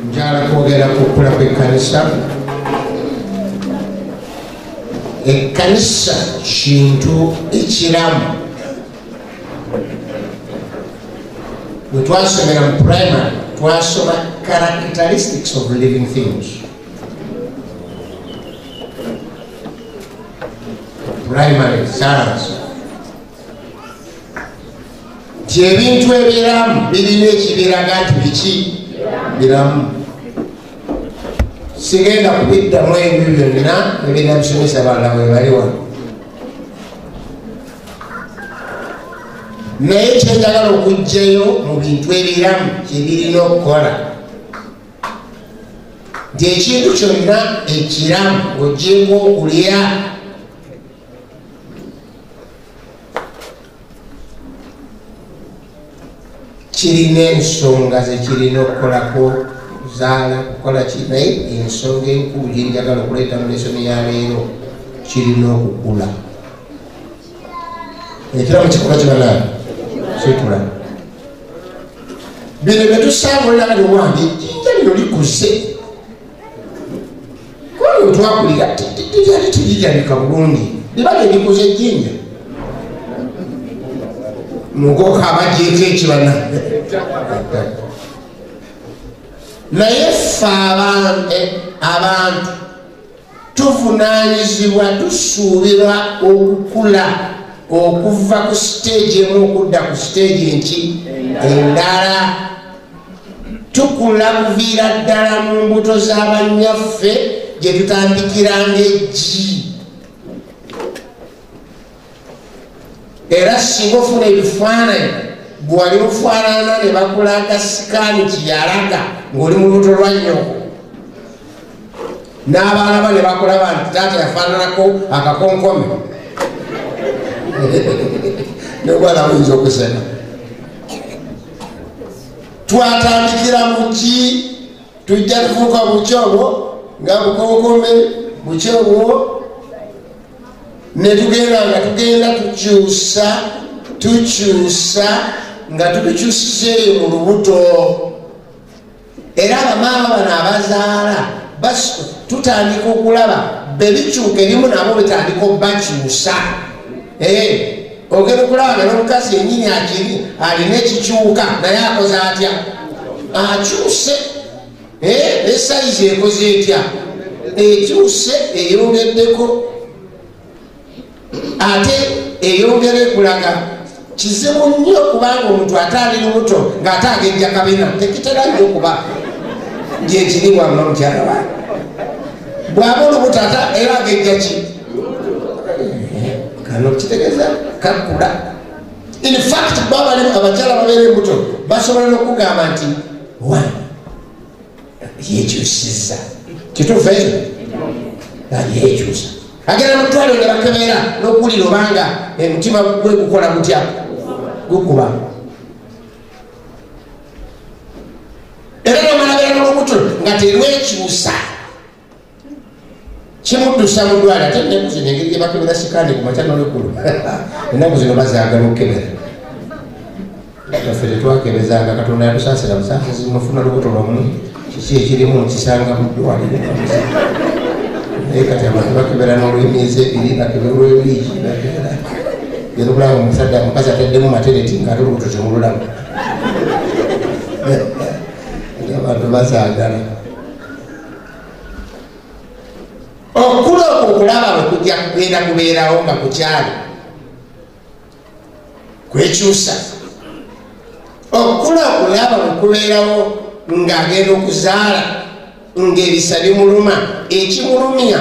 Njagala kwogera ku kukula kw'ekkanisa. Ekkanisa kintu ekiramu. Bwe twasomera mu primary, twasoma characteristics of living things. Primary science. Nti ebintu ebiramu birina ekibiraga nti biki biramu. Sigenda kubiddamu ebyo byonna ebirina bisomesa balala bwe bali wano. Naye kyenjagala okuggyayo mu bintu ebiramu kye birina okukola, nti ekintu kyonna ekiramu ng'oggyeeko okulya, kirina ensonga ze kirina okukolako, kuzaala, kukola ki. Naye ensonga enkulu gye njagala okuleeta mu lesoni ya leero, kirina okukula. Ekiramu kikola kibanaani kikula. Bino bye tusangulira kati wange ejjinja lino likuze, kubanga twakulira teryali terirabika bulungi, liba lye likuze ejjinja mugoka abagyeko ekibana. Naye ffe abantu tuvunaanyizibwa, tusuubirwa okukula okuva ku siteegi emu okudda ku siteegi enki endala. Tukula kuviira ddala mu mbuto z'abannyaffe gye tutandikiranga eggi. Era singa ofuna ebifaananyi bwewali ofaanana ne bakulaga sikaani kiyalaga ng'oli mu lubuto lwa nnyoko, n'abaana ba ne bakulaba nti taata yafaananako akakonkome, nobwana buyinza okuseka. Twatandikira muki? Tujja tufuuka buki obwo nga bukonkome buki obwo, ne tugenda nga tugenda tukyusa tukyusa nga tubikyusiza eyo mu lubuto. Era abamaama bano abazaala tutandika okulaba bebikyuka ebimu nabo bitandika obakyusa. Ogenda okulaba nga n'omukazi yennyini akiri alina ekikyuka, naye akoze atya? Akyuse. Ne sayizi ekoze etya? Ekyuse, eyongeddeko, ate eyongera ekulaga. Kizibu nnyo kubanga omuntu ate ali lubuto ng'ate agejja kabina, tekitera nnyo okuba gyekiri wamma mukyala wange. Bw'aba olubuto ate era agejja ki kano, kitegeeza kakula. In fact, babali abakyala babeera embuto basobola n'okugamba nti wa yekyusiza. Kituufu ekyo? Yekyusa, agenda mu ddwaliro ne bakebera n'okuwulira obanga omutima gwe gukola gutya, gukuba. Era nomala n'olubuto nga terwekyusa, kimuddusa mu ddwaliro. Ate ennaku zino engeri gye bakebera sikaani ku makya n'olweggulo, ennaku zino bazaagala okukebera. Ffe tetwakebezanga, Katonda yatusaasira busaasizi. Mufuna lubuto lwammwe, kiki ekirimu mukisanga mu ddwaliro. Naye kati abantu bakebera n'olw'emyezi 2, bakebera olw'ewiiki, bakebera genda okulaba omusajja mukazi ataddemu maternity nga ate olubuto temululamu. Abantu bazaagala okukula okwo. Okulaba bwe kujja kugenda kubeerawo nga kukyali kwekyusa. Okukula okulaba bwe kubeerawo ng'agenda okuzaala ng'ebisa bimuluma. Ekimulumya,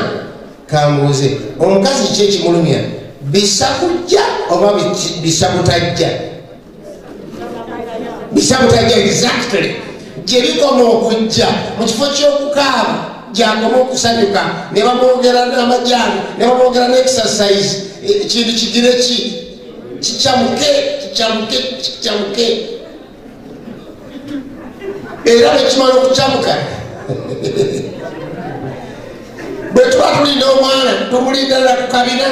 kambuuze, omukazi ki ekimulumya? Bisa kujja oba bisa butajja? Bisa butajja, exactly. Gye bikoma okujja, mu kifo ky'okukaaba gyakoma okusanyuka, ne bamwongera n'amajaani, ne bamwongera n'exercise, ekintu kigire ki kikyamuke, kikyamuke, kikyamuke. Era bwekimala okukyamuka, bwe tuba tulina omwana tumulindira ku kabina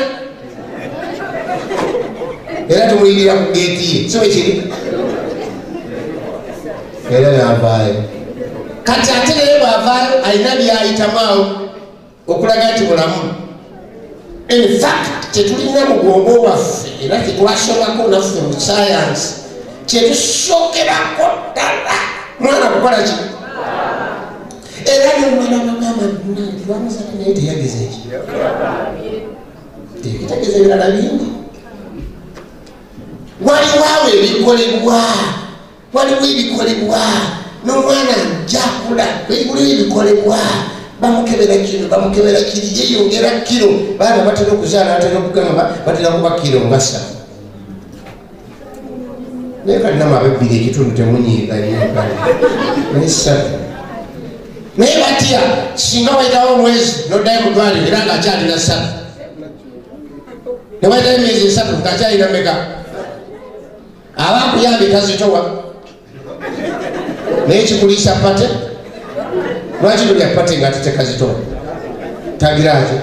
era tumulindira ku geeti ye, si bwe kiri? Era n'avaayo. Kati ate naye bw'avaayo alina by'ayitamu awo okulaga nti mulamu. In fact, tetulina mu bwongo bwaffe era tetwasomako naffe mu sayansi kyetusookerako ddala mwana kukola ki? Era n'omwana bagamba nti bamuzadde naye teyageza eki, tekitegeeza ebirala bingi. Waliwo awo ebikolebwa, waliwo ebikolebwa n'omwana ajja akula, waliwo ebikolebwa, bamukebera kino, bamukebera kiri, yeyongera kiro. Baana batera okuzaala, batera okugamba, batera kuba kiro nga ssatu. Naye kalinamu abebbiri ekitundu temunyiiga nnyo kale, naye ssatu. Naye batya singa wayitawo omwezi n'oddayo mu ddwaliro era ng'akyalina ssatu, ne wayitawo emyezi esatu ng'akyalina meka, aba akuyambye tazitowa, naye kikuliisa pate. Lwaki tolya pate nga tetekazitowa? Tagira ati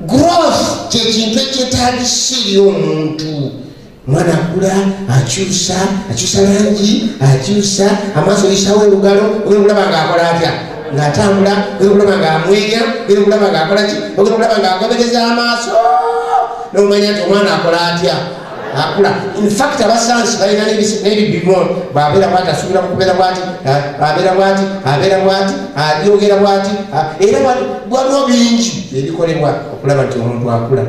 growth kyekintu ekyetagisa eri omuntu. Mwana akula, akyusa, akyusa langi, akyusa amaaso, oyisawo olugalo, ogenda okulaba ng'akola atya, ng'atambula, ogenda okulaba ng'amwenya, ogenda okulaba ng'akola ki, ogenda okulaba ng'agobereza amaaso, n'omanya nti omwana akola atya, akula. In fact abasansi balina n'ebipimo, bw'abeera bw'ati asuubira kubeera bw'ati, abeera bw'ati, abeera bw'ati, abyogera bw'ati, era waliwo bingi ebikolebwa okulaba nti omuntu akula.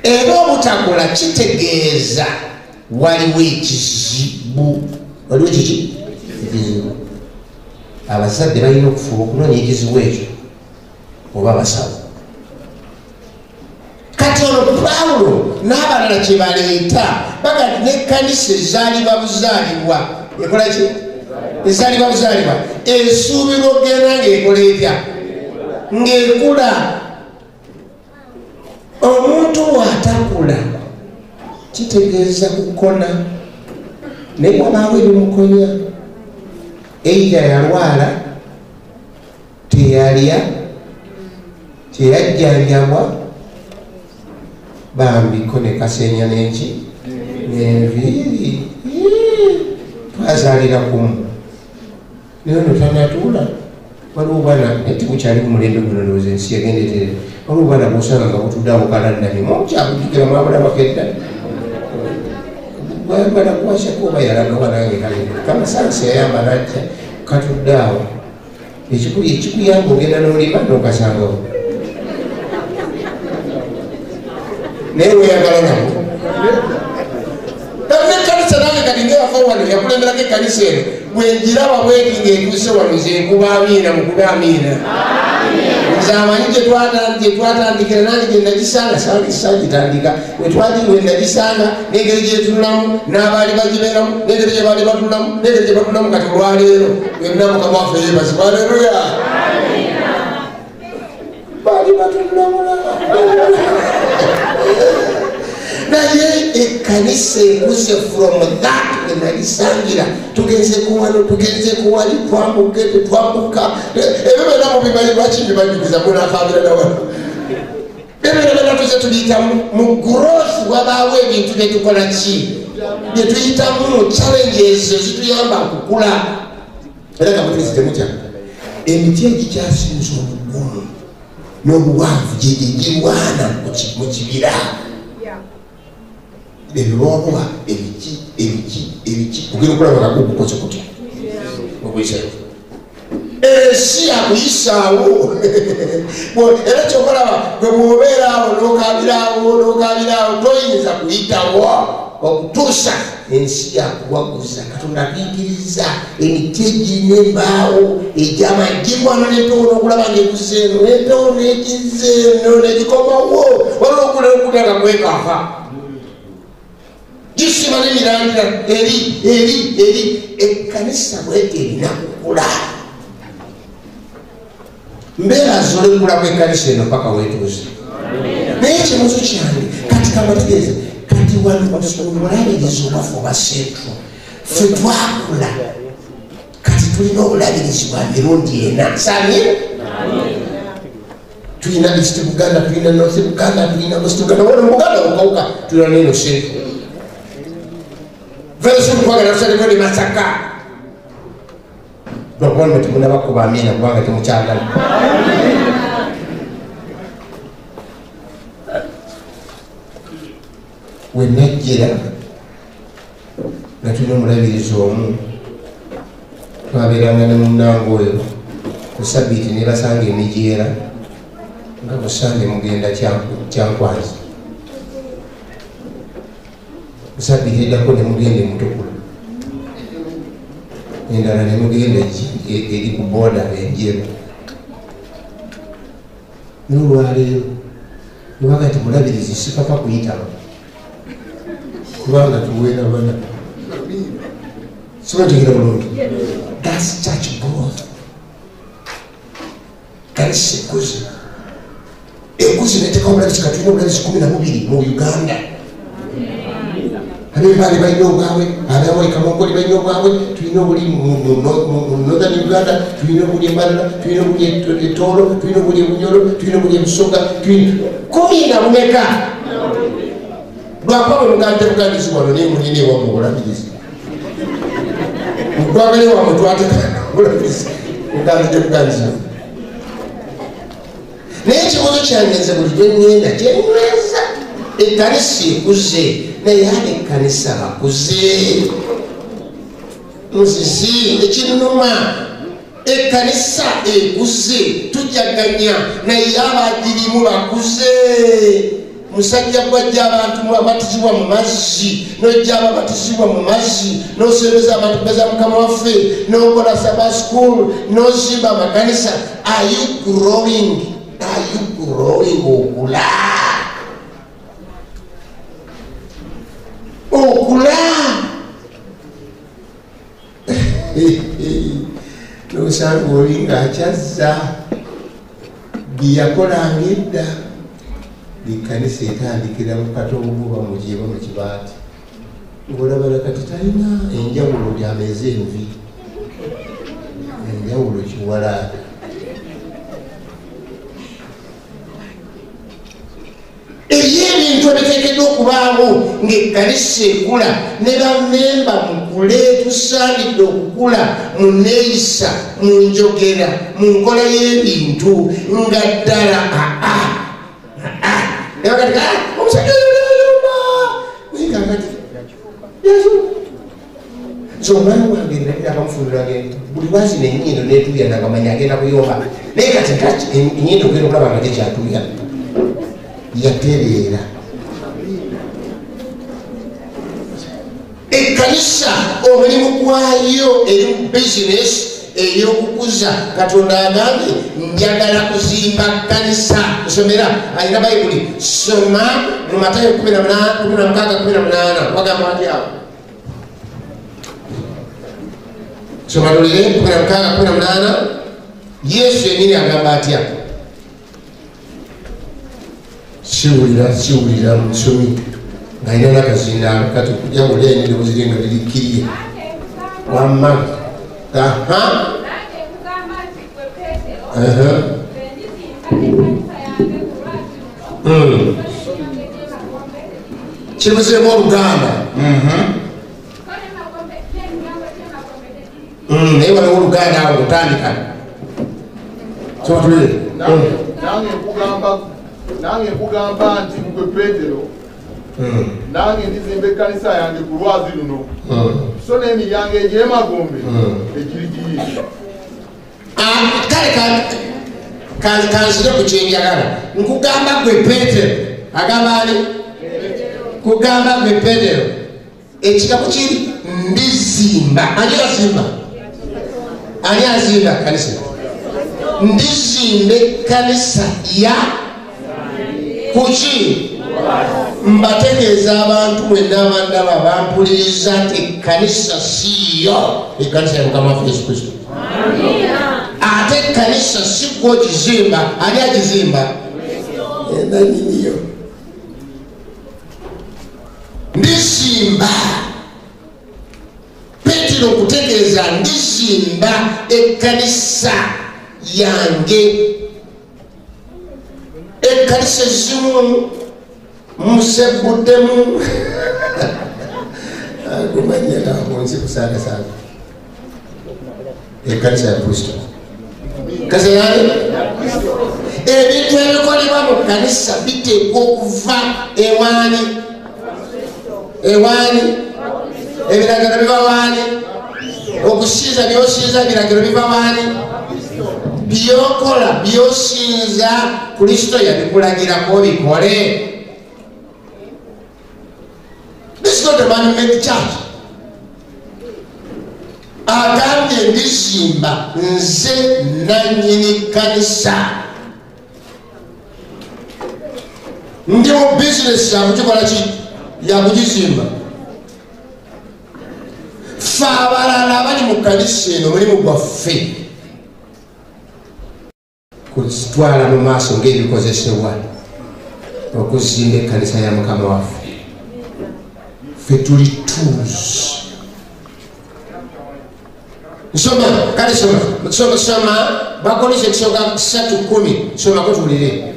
Era obutakula kitegeeza waliwo ekizibu, waliwo kiki? Ekizibu. Abazadde balina okufuba okunoonya ekizibu ekyo oba abasawo. Kati ono Pawulo n'abalala kye baleeta baga n'ekkanisa ezaalibwa buzaalibwa ekola ki? Ezaalibwa buzaalibwa esuubirwa okugenda ng'ekola etya? Ng'ekula. Omuntu bw'atakula kitegeeza kukona, naye wabaawo ebimukonya. Eija yalwala, teyalya, teyajjanjabwa, bambiko ne kasenya n'enki n'enviiri, twazaalira kumu. Naye ono tanatuula. Waliwo obwana naye tebukyali ku mulembe guno, ndowooza ensi yagenda eterera. Waliwo obwana bw'osanga nga butudde awo kalannamye, mukyabujjukira mwabulabako edda, bwayambala kuwasako oba yalaga wanange kale kamasansi yayambala atya, katudde awo. Ekikuyamba ogenda n'olima n'okasangawo, naye weeyagala nabo. N'ekkanisa nange kati ng'ewafa wano yakulemberako ekkanisa eno, bwe ngiraba bweti ng'etuuse wano nze nkuba amiina, mukube amiina. Nze amanyi gye twatandikira nange gye nagisanga, saagitandika we nagisanga n'engeri gyetunulamu n'abaali bagibeeramu n'engeri gye baali batunulamu n'engeri gye batunulamu kati olwaleero byonna Mukama waffe yeebazibwa. Aleluya. Baali batunulamu, naye ekkanisa ekuze from that we nagisangira. Tugenze ku wano, tugenze ku wali, twambuke tetwambuka, ebyo byonna mubimanyi. Lwaki mbibajjukiza? Munakaabira na wano. Ebyo byonna tuze tubiyitamu mu growth. Wabaawo ebintu byetukola ki, byetuyitamu, challenges ezituyamba okukula. Era nga mutulizi temutya, emiti egikyasinza obugumu n'obuwanvu gyegyo egirwana mu kibira, ebiboboba, ebiki ebiki ebiki, ogenda okulaba nga gugukoze kutya okuyisayo ensi yakuyisaawo. Era kyokolaba gwe bw'obeera awo n'okabiraawo n'okabiraawo, toyinza kuyitawo okutuusa ensi yakuwaguza. Katonda atuyigiriza emiti egirina embaawo egy'amaanyi girwana n'empewo, n'okulaba ng'ekuze eno n'empewo n'egize eno n'egikomawo. Waliwo okula okutya nga kwekaafa, gisiba n'emirandira eri eri eri. Ekkanisa bwete erina kukula. Mbeera zole kukula kw'ekkanisa eno paka weetuuse. Naye ekibuuzo kyange kati kabategeeze, kati wano omulabirizi owaffe oba central, ffe twakula kati Tulina obulabirizi bwa mirundi ena. Sami? Tulina East Buganda, tulina North Buganda, tulina West Buganda. Wano mu Buganda bukawuka, tulina neno Central. Very soon twagala tusaleko ne Masaka. Lwakuba nno temunnabakuba amiina kubanga temukyagala. We najjira nga tulina omulabirizi omu, twabeeranga ne munnange oyo ku sabbiiti ne basanga emijeera nga ku Sande mugenda Kyankwanzi, ku sabbiiti eddako ne mugenda e Mutukula, endala ne mugenda eri ku booda enjeru. N'olwaleero nebaga nti mulabirizi sipapa kuyitaba kubanga tuweera bana. Sibategeera bulungi. That's church growth. Kanisa ekuze. Ekuze neteekawo obulabirizi, kati tulina obulabirizi 12 mu Uganda. Ab'Embaale balina obwabwe, ab'e Kamonkoli balina obwabwe, tulina obuli mu Northern Uganda, tulina obuli e Mbarara, tulina obuli e Tooro, tulina obuli e Bunyoro, tulina obuli e Busoga, tulina 14. Lwakuba bwe muganda tebugandizi wano naye mulina ewammwe obulabirizi. Mu ggwanga lyewammwe twateeka obulabirizi, muganda tebugandizi. Naye ekibuuzo kyange nze buli lwe ŋŋenda kye nnyweza, ekkanisa ekuze, naye ab'ekkanisa bakuze. Nzizi ekinnuma, ekkanisa ekuze, tujaganya, naye abagirimu bakuze. Musajja gwajja abantu abatizibwa mu mazzi, n'ojja ababatizibwa mu mazzi, n'osembeza abantu beza Mukama waffe, n'okola Sabbath school, n'ozimba amakanisa. Are you growing? Are you growing? Okula. Okula. N'osanga oli ng'akyazza bye yakolanga edda. Ekkanisa etandikira mu katoogo bamugyeba mu kibaati. Ng'olabala kati talina enjawulo lyameze envi. Enjawulo kiwalaata. Eriyo ebintu ebiteekeddwa okubaawo ng'ekkanisa ekula ne bammemba mukule, tusaanidde okukula mu nneeyisa, mu njogera, mu nkola y'ebintu nga ddala omusajja oyo ayomba naye kaakati so omwana wange nakamufuuliranga buli lwazina ennyindo n'etuuya nakamanya agenda kuyomba, naye kati ennyindo ogenda okulaba nga tekyatuuya. Yatereera. Ekkanisa omulimu gwayo eri mu bizinesi ey'okukuza. Katonda agambye njagala kuzimba kkanisa. Nsomera alina Bayibuli, soma mu Matayo 16:18 wagamba watya awo? Soma tulire 16:18. Yesu yennyini agamba atya? Siwulira musomi ng'alina n'akazindaalo kati okujja ng'oli alina eddoboozi lye nga lirikkiriye. Wamma aha kibuzeemu Oluganda naye waliwo Oluganda awo otandika. Soma tulire. Nange nkugamba nti gwe Peetero, nange ndizimba ekkanisa yange ku lwazi luno, so n'emiryango egy'emagombe tegirigiyinza. Kale kanzire ku kyenjagala. Nkugamba gwe Peetero, agamba ani? Kugamba gwe Peetero, ekitabo kiri ndizimba. Ani azimba? Ani azimba kanisa? Ndizimba ekkanisa ya kuki? Mbategeeza abantu mwenna abandaba bampuliriza nti ekkanisa siiyo, ekkanisa ya Mukama waffe Yesu Kristo. Ate ekkanisa si gwe ogizimba, ani agizimba? Enanyiniyo. Ndizimba. Peetero Peetero okutegeeza ndizimba ekkanisa yange. Ekkanisa ezimu musebuddemu agumanya gamunsi kusaagasaaga. Ekkanisa ya Kristo. Kanisa yange. Ebintu ebikolebwa mu kkanisa biteekwa okuva ewaani. Ewaani. Ebiragiro biva waani. Okusinza byosinza ebiragiro biva waani. Byokola byosinza Kristo yabikulagirako bikole. This is not a man-made church. Agambye ndizimba nze nannyini kkanisa. Ndi mu bizinesi yakugikola ki? Yakugizimba. Ffe abalala abali mu kkanisa eno mulimu gwaffe kuzitwala mu maaso ng'ebikozesebwa okuzimba ekkanisa ya Mukama waffe. Ffe tuli tools. Nsoma, kale soma, soma, Bakolinso ekisooka 3:10, somako tuwulire,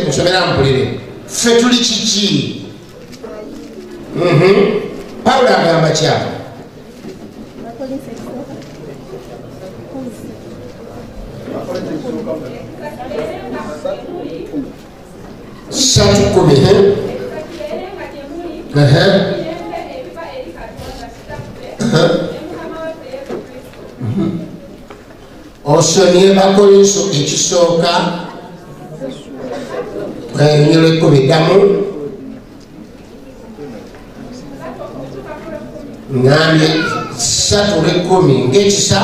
nsomera mpulire. Ffe tuli kiki? Pawulo agamba ki awo? 3:10. Osomye Bakolinso ekisooka 10 ddamu. Ngambye 3:10 ng'ekisa.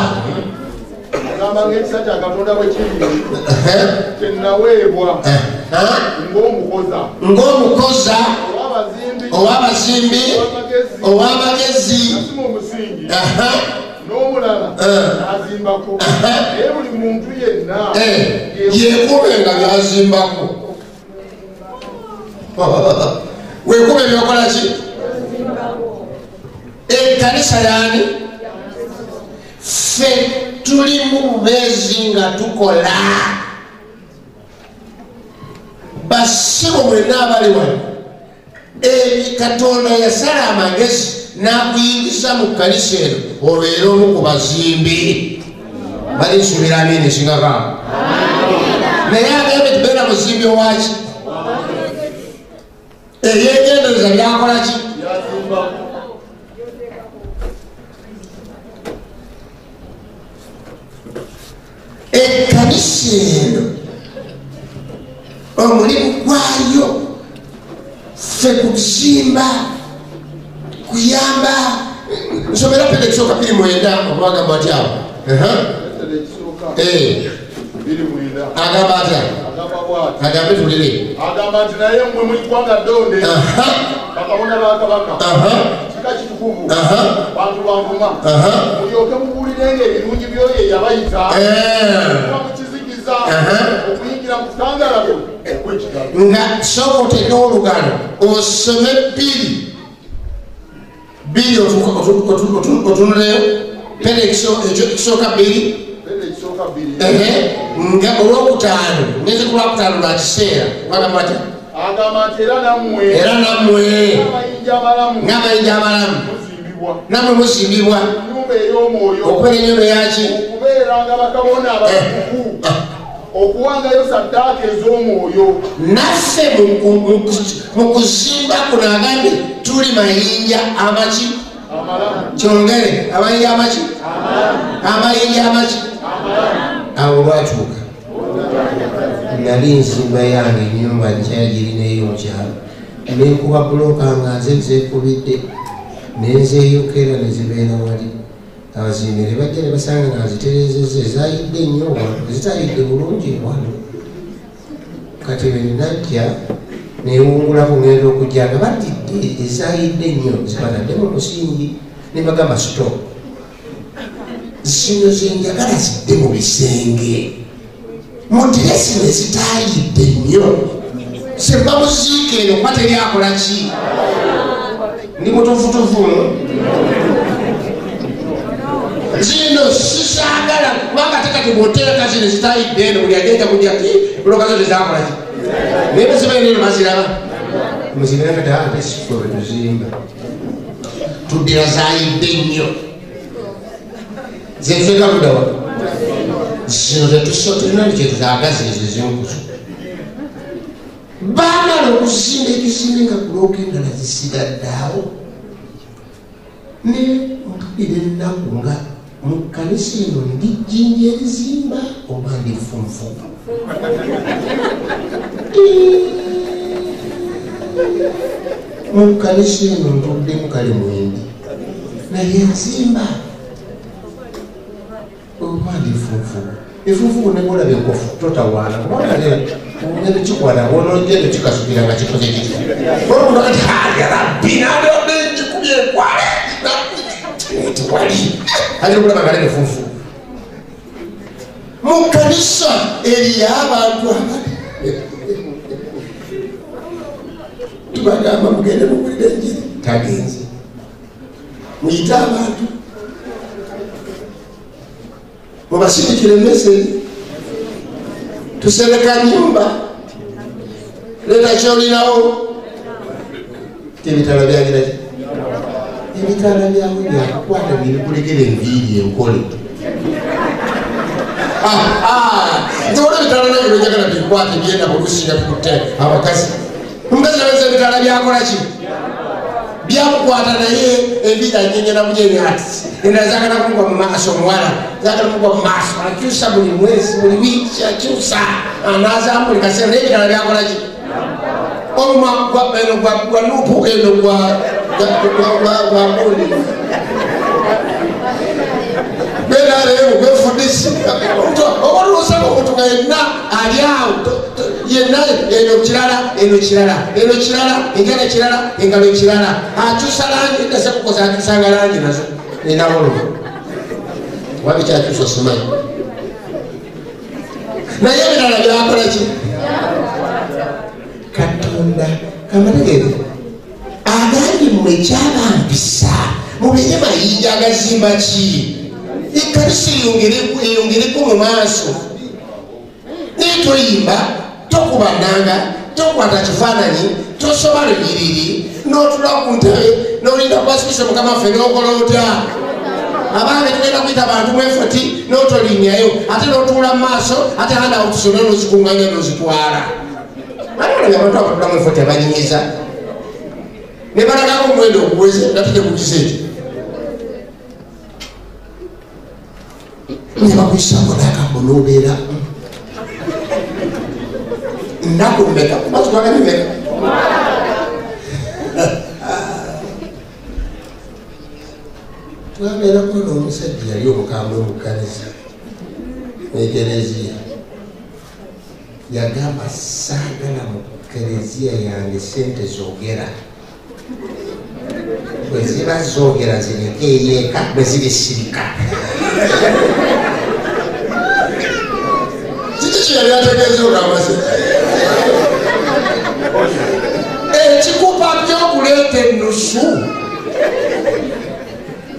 Agamba ng'ekisa kya Katonda bwe kiri kye naweebwa ng'omukoza. Ng'omukoza ow'abazimbi ow'amagezi n'omulala azimbako. Naye buli muntu yenna yeekube nga by'azimbako. Weekube by'okola ki? Ekkanisa yaani? Ffe tuli mu bubeezi nga tukola. Bassebo mwenna abali wano, Katonda yasala amagezi n'akuyingiza mu kkanisa eno obeere omu ku bazimbi. Bali nsuubira amiina esingako. Naye agambe tubeera muzimbi owaki? Eyeegendereza byakola ki? Ekkanisa eno omulimu gwayo ffe kuzimba, kuyamba. Nsomera Peetero ekisooka 2:9 okubagamba atya awo? Agamba atya? Agambe tulire. Agamba nti naye mmwe muli ggwanga ddonde, bakabona ba kabaka, kika kitukuvu, bantu ba nvuma, mulyoke mubuulirenga ebirungi by'oyo eyabayita okuva mu kizikiza okuyingira mu kutangaala kwe okw'ekitalo. Nga sooka oteekewo olugano osome 2 otunuleyo. Peetero ekisooka 2 nga olwokutaano ngeze ku lwakutaano lwa kiseera bagamba atya? Agamba nti era nammwe ng'amayinja amalamu nammwe muzimbibwa okubeera ennyumba eyaki? Okubeeranga bakabona abatukuvu, okuwangayo saddaaka ez'omwoyo. Naffe mu kuzimba kuno agambye tuli mayinja amaki? Kyongere amayinja amaki? Amayinja amaki? Awo lwatuuka nali nzimba yange ennyumba nkyagirinaeyo mu kyalo, nenkuba bulooka nga nze nzeekubidde nenzeeyokera ne zibeera wali. Abazimbi ne bajja ne basanga nga nzitereezezza ezayidde ennyo wano, ezitayidde bulungi wano. Kati bwe najja newungulako ngenda okujja nga batidde ezayidde ennyo zibatadde mu musingi ne bagamba stop. Zino zenjagala zidde mu bisenge, muddire zino ezitayidde nnyo semba muziika eno kuba teryakola ki? Ndi mutuufutuufu. Zino sisaagala kubanga ate kati bw'oteeka zino zitayidde eno buli agenda kujja ti buloka zo tezakola ki naye bwezibaire eno baziraba muzirira kati ate siffe bwe tuzimba tuddira zayidde nnyo zenfeka luddawa zino tetusotulina kyetuzaagaza ezo ezimukuzo baamala okuzimba ekizimbe nga bulooka endala zisigadde awo ne mpulira ennaku nga mu kkanisa eno ndi jjinja erizimba oba ndi nfunfugu mu kkanisa eno ntuddemu kale mwendi naye nzimba oba ndi nfunfugu efunfugu negolaba enkofu totawaana kubanga ngendo kikwata wonogendo kikasukira nga kikoze kiti olwomuntu kati rabbi nalodde nkikubye enkwale tiwali agenda okulaba nga nefunfugu mu kkanisa eriyo abantu abali tubagamba mugende mugulire enjiri tagenze muyite abantu mubasindikire emeseri tusereka nyumba leeta kyolinawo ebitaala byagira ki ebitaala byawe byakukwata byebikulekera enviiri enkole nze waliwo ebitaala nange bwenjagala bikwate byenda oluusi nga bikutte abakazi omukazi nabeza ebitaala byakola ki byamukwata naye enviiri anyenyera bunyenye ati endala zaagala kugwa mu maaso omuwala zaagala kugwa mu maaso akyusa buli mwezi buli wiiki akyusa anaazamu buli kaseera naye ebitaala byakola ki omumwa eno gwa nupu eno gwa gundi benaleero gwefudisi obaluusamu omuntu nga yenna ali awo yenna eno kirala eno kirala eno kirala enjala kirala engalo kirala akyusa langi edasekukoza akyusanga langi nazo nenawolovu wabikyakyusa simanyi naye ebirala byakola ki Katonda kamategeere agambye mmwe ekyabampisa mubeere mayinja agazimba ki ekkanisa eyongereko mu maaso naye toyimba tokuba nnanga tokwata kifaananyi tosoma lunyiriri n'otula ku ntebe n'olinda kubasikisa mukama waffe n'okola otya abange tugenda kuyita bantu mwefoti n'otolinnyayo ate n'otuula mu maaso ate handouts zonna n'ozikuŋŋaanya n'ozitwala alabye abantu abatula mu efoti abanyinyiza ne balagako omuwendo oguweze nga tegugize ekyo ne bakuyisako n'akambo n'obeera nnaku mmeka kuba tutwagala mmeka twabeerako n'omusajja yali omukambwe mu kkanisa ekereziya yagamba saagala mu kereziya yange sente zoogera bwe ziba zoogera zireke eyeeka bwe zibisirika kiki kyeyali ategeeza ogambase ekikupa by'okuleeta ennusu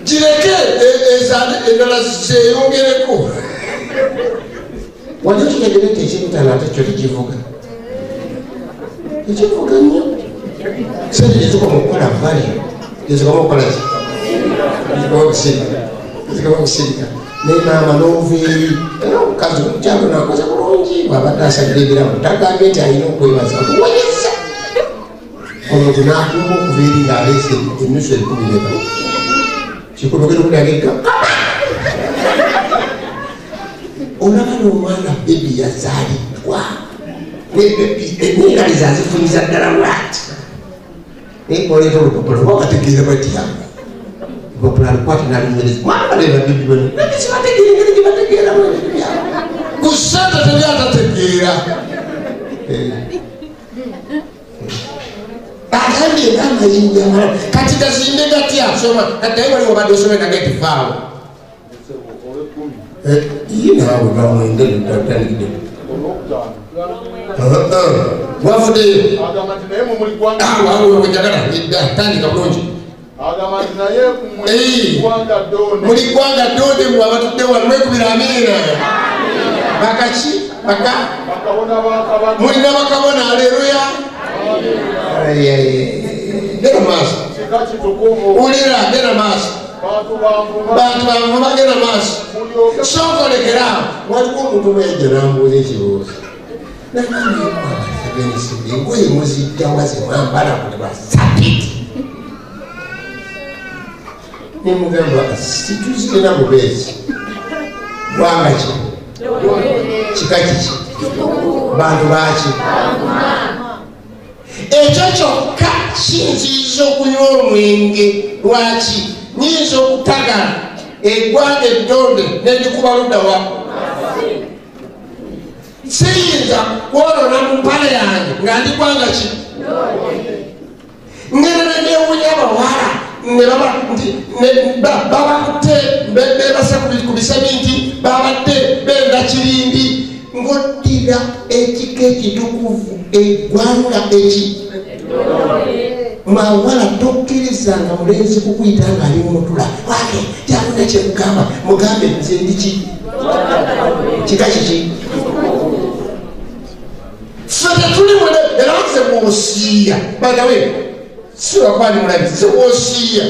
gireke endala zeeyongereko wali okitegere nti ekyebitaano ate kyo tekivuga tekivuga nnyo sente gyezikoma okukola value gyezikoma okukola ki zikoma okusirika naye maama n'ova eri era omukazi omukyalo nakoze bulungi bw'abadde asabira ebiramu tagambye nti alina okwebaza okuwonyeza omuntu n'akumba okuva eri ng'aleese ennusu 10,000 meka kikumi ogenda okulagegga olaba n'omwana bebi yazaaliddwa nengalo zazifunyiza ddala lwati naye oleeta olupapula oba bategeera batya olupapula alukwata nalunyereza mwana bebi bano sibategeera engeri gye bategeeramu ebintu byabwe ku ssente teri atategeera agambye nga amayinja amalala kati gazimbe gatya soma kati naye waliwo obadde osome nange tivaawo iye naawe bamwenda tutandikidde wafuddeyo njagala tandika bulungi Agamba nti naye mmwe ddonde. Muli ggwanga ddonde mmwe abatudde wano mwekubira amiina. Bakaki? Baka? Bakabona ba kabaka. Mulina bakabona, aleluya. Genda maaso. Kika kitukuvu. Wulira, genda maaso. Bantu banvuma, genda maaso. Sooka olekere awo. Waliwo omuntu omu yajja n'ambuuza ekibuuzo. Nagamba engoye muzijja wa ze mwambala buli lwa Ssabbiiti? Ne mugamba situzirina bubeezi. Ggwanga ki? Kika kiki? Bantu baaki? Ekyo kyokka kinziyiza okunywa omwenge. Lwaki? Nnyinza okutagala eggwanga eddonde ne ndikuba ludda wa? Siyinza kwonoona mu mpale yange nga ndi ggwanga ki? Ngenda ne neewuunya abawala ne babakutte beebase ku biseminti, babadde benda kirindi, ng'oddira ekika ekitukuvu eggwanga eki. Mwawala tokkirizanga mulenzi kukuyita ng'ali mu mutula. Wake kyakuna kye mugamba, mugambe nze ndi ki? Kika kiki? Ffe tetuli mule, era nze bw'osiiya. By the way, si lwakuba ndi mulabi, nze bw'osiiya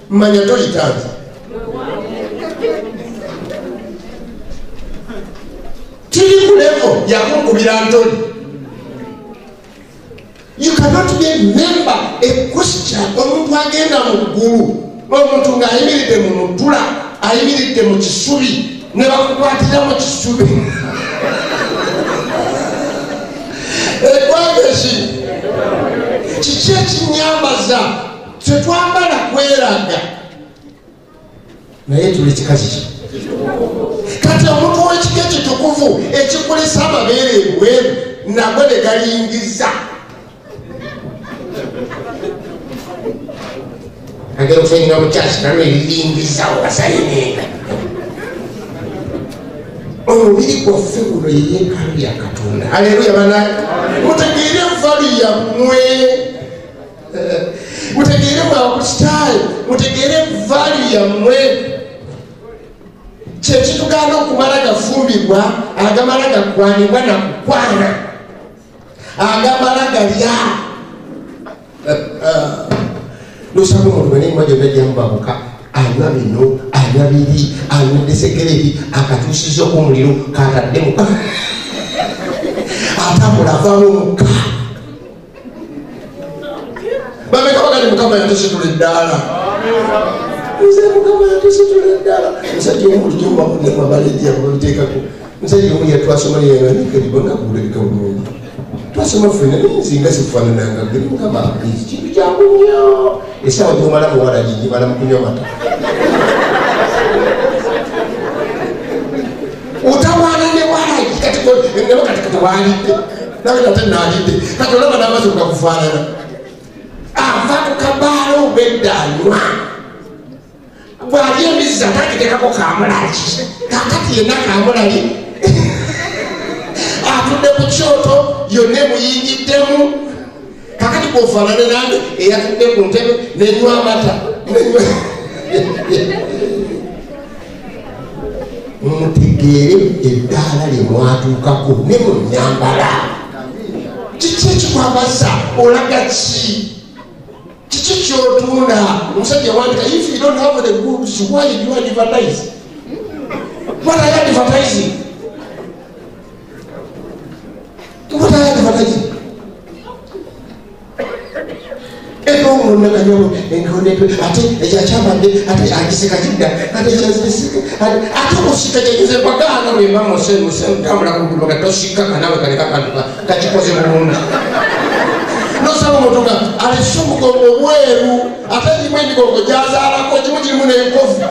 manya toyita nze. Tiri ku level yakunkubira ntoli. You cannot be a member, a Christian, omuntu agenda mu ggulu, omuntu ng'ayimiridde mu mutula, ayimiridde mu kisubi, ne bakukwatira mu kisubi. Eggwanga ki? Kiki ekinyambaza? Tetwambala kweraga. Naye tuli kika kiki? Kati omuntu w'ekika ekitukuvu ekikulisa amabeere ebweru nago ne galingiza. Agenda okusayinga mu kyaki nalwo eriringiza obasayininga. Omubiri gwaffe guno ye yeekaalu ya Katonda. Aleluya bannange. Mutegeere value yammwe. Mutegeere mwe Abakristaayo, mutegeere value yammwe. Kye kitugaana okumala gafumbibwa, agamala gakwanibwa na kukwana, agamala galya. Nosanga omuntu bwe n'enywa gyonna gyamubabuka, anywa bino, anywa biri, anywedde sekereri, akatuusizza omuliro kataddemu, atambula avaamu omukka. Bameka bagandi Mukama yatusitula eddaala. Nze Mukama yatusitula eddaala. Omusajja omu bulijjo mubaleediya babiteekako. Omusajja omu yatwasoma nga bulungi. Twasoma ffenna naye nze nga sifaanananga gwe. Mukama kintu kyangu nnyo. Essaawa gy'omala muwala gigimala mu kunywa mata. Otawaana ne walagi kati kati waalidde nawe ate naalidde kati olaba n'amazzi gakufaanana. Ava ku kabaala obwedda anywa. Bw'alya embizzi ate agiteekako kaamulali. Kaakati yenna kaamulali atudde ku kyoto yonna emuyingiddemu. Kaakati bw'ofaanana nange eyatudde ku ntebe nenywa amata. Mutegeere eddaala lye mwatuukako ne mu nnyambala. Kiki ekikwambaza? Olaga ki? Kiki ky'otunda? Omusajja yawandika, if you don't have the goods, why do you advertise? What are you advertising? What are you advertising? Ate ekyakyambadde ate agiseka kidda ate ekyazisika ate okusika kyegeze mpagaana bwemba ntambula ku luguudo nga tosika kanawe kaleka kantu kakikoze bulungi. Nosaba omuntu nga alese omugongo obweru ate gimu emigongo gyazaalako gimu girimu n'enkovu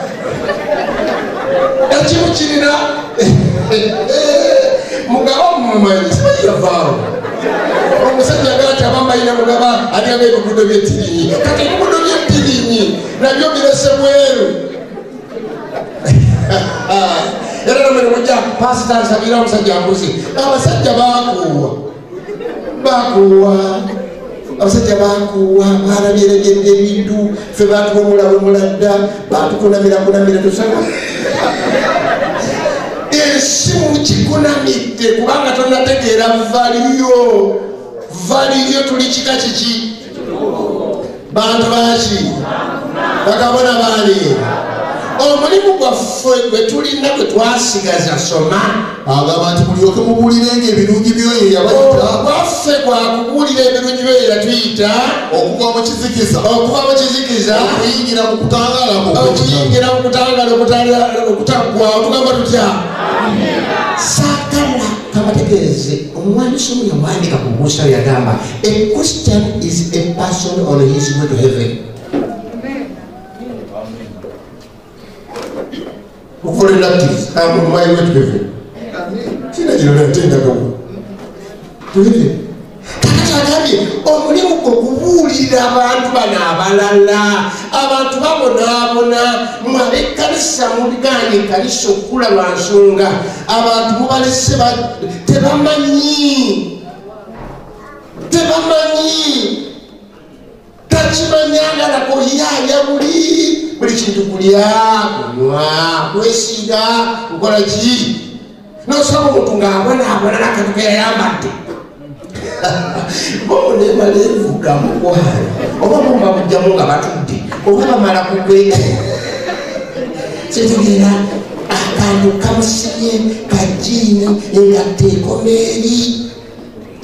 ekimu kirina mugaba mumumanyi simanyi yavaawo. Omusajja agala nti abamu balina mugaba alinga ebiguudo by'ettirinyi. Kati ebiguudo by'ettirinyi nabyo birese bweru. Era namwe ne mujja pasita nsabira omusajja ambuze. Abasajja baakuwa. Baakuwa. Abasajja bakuwa balabyeragedde ebintu ffe batuwemulawemula dda batukunamira kunamira tosanga ensi mukikunamidde kubanga tonategeera valiyo valiyo tuli kika kiki bantu baki bakabona baani omulimu gwaffe gwe tulina gwe twasigaza soma agamba nti mulyoke mubuulirenga ebirungi by'oyo yabayita gwaffe gwakubuulira ebirungi by'oyo yatuyita okuva mu kizikiza okuyingira mu kutangaala okuyingira mu kutangaala okutaggwawo tugamba tutya saagala kabategeeze omuwandiisi omu yawandiika ku buusawo yagamba a Christian is a person on his way to heaven. Okukolera I'm on my way to heaven. To heaven. Kakati agambye omulimu gwo kubuulirira abantu bano abalala abantu babonaabona mmwe ab'ekkanisa muligaanye ekkanisa okukula lwa nsonga abantu mubalese tebamanyi takimanyangalako yaaya buli kintu kulya kunywa kwesiga kukola ki nosaba omuntu ng'abonaabona n'akantu keyayambadde bonemala evuga mukwano oba bomba bujjamu nga batudde oba bamala kukweka kitegeera akantu kamusibye kajiini engatto ekoma eri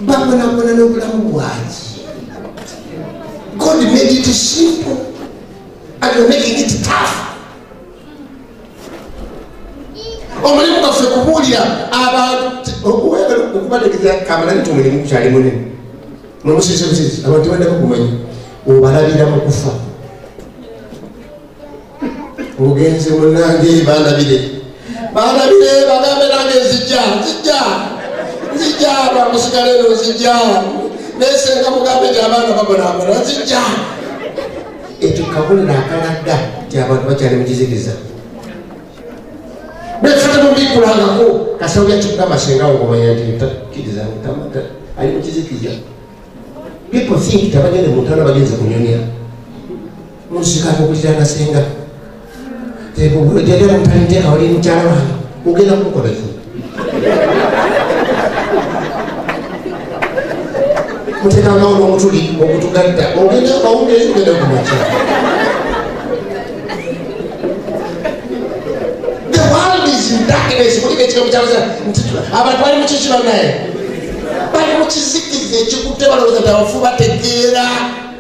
babonabona n'obulamu bwaki. God made it simple and you're making it tough. Omulimu gwaffe kubuulira abantu okuwagala okubategeeza kamala nti omulimu gukyali munene nomusiise busiisi abantu tebandako kumanya obalabira mu kufa ogenze munnange bandabire bagambe nange nzijja lwamusigala eno nzijja nesenga mugambe nti abaana babonaabona nzijja ekyo kabonero akalaga nti abantu bakyali mu kizikiza bweffe temubikulangako kasawo byakikugamba sengawo ngomanya nti takkiriza ali mu kizikiza. People think tabagende mu ntaana bagenze kunyumya musikako okuliranga senga tejagala mutaliteeka oli mukyala wange ogenda kumukola ki muteekangawo n'omutuli ogutugatta ogenda kawungeezi ogenda kumakya. The world is in darkness. Abantu bali mu kiki bannaye bali mu kizikiza ekikutte balowooza nti abafu bategeera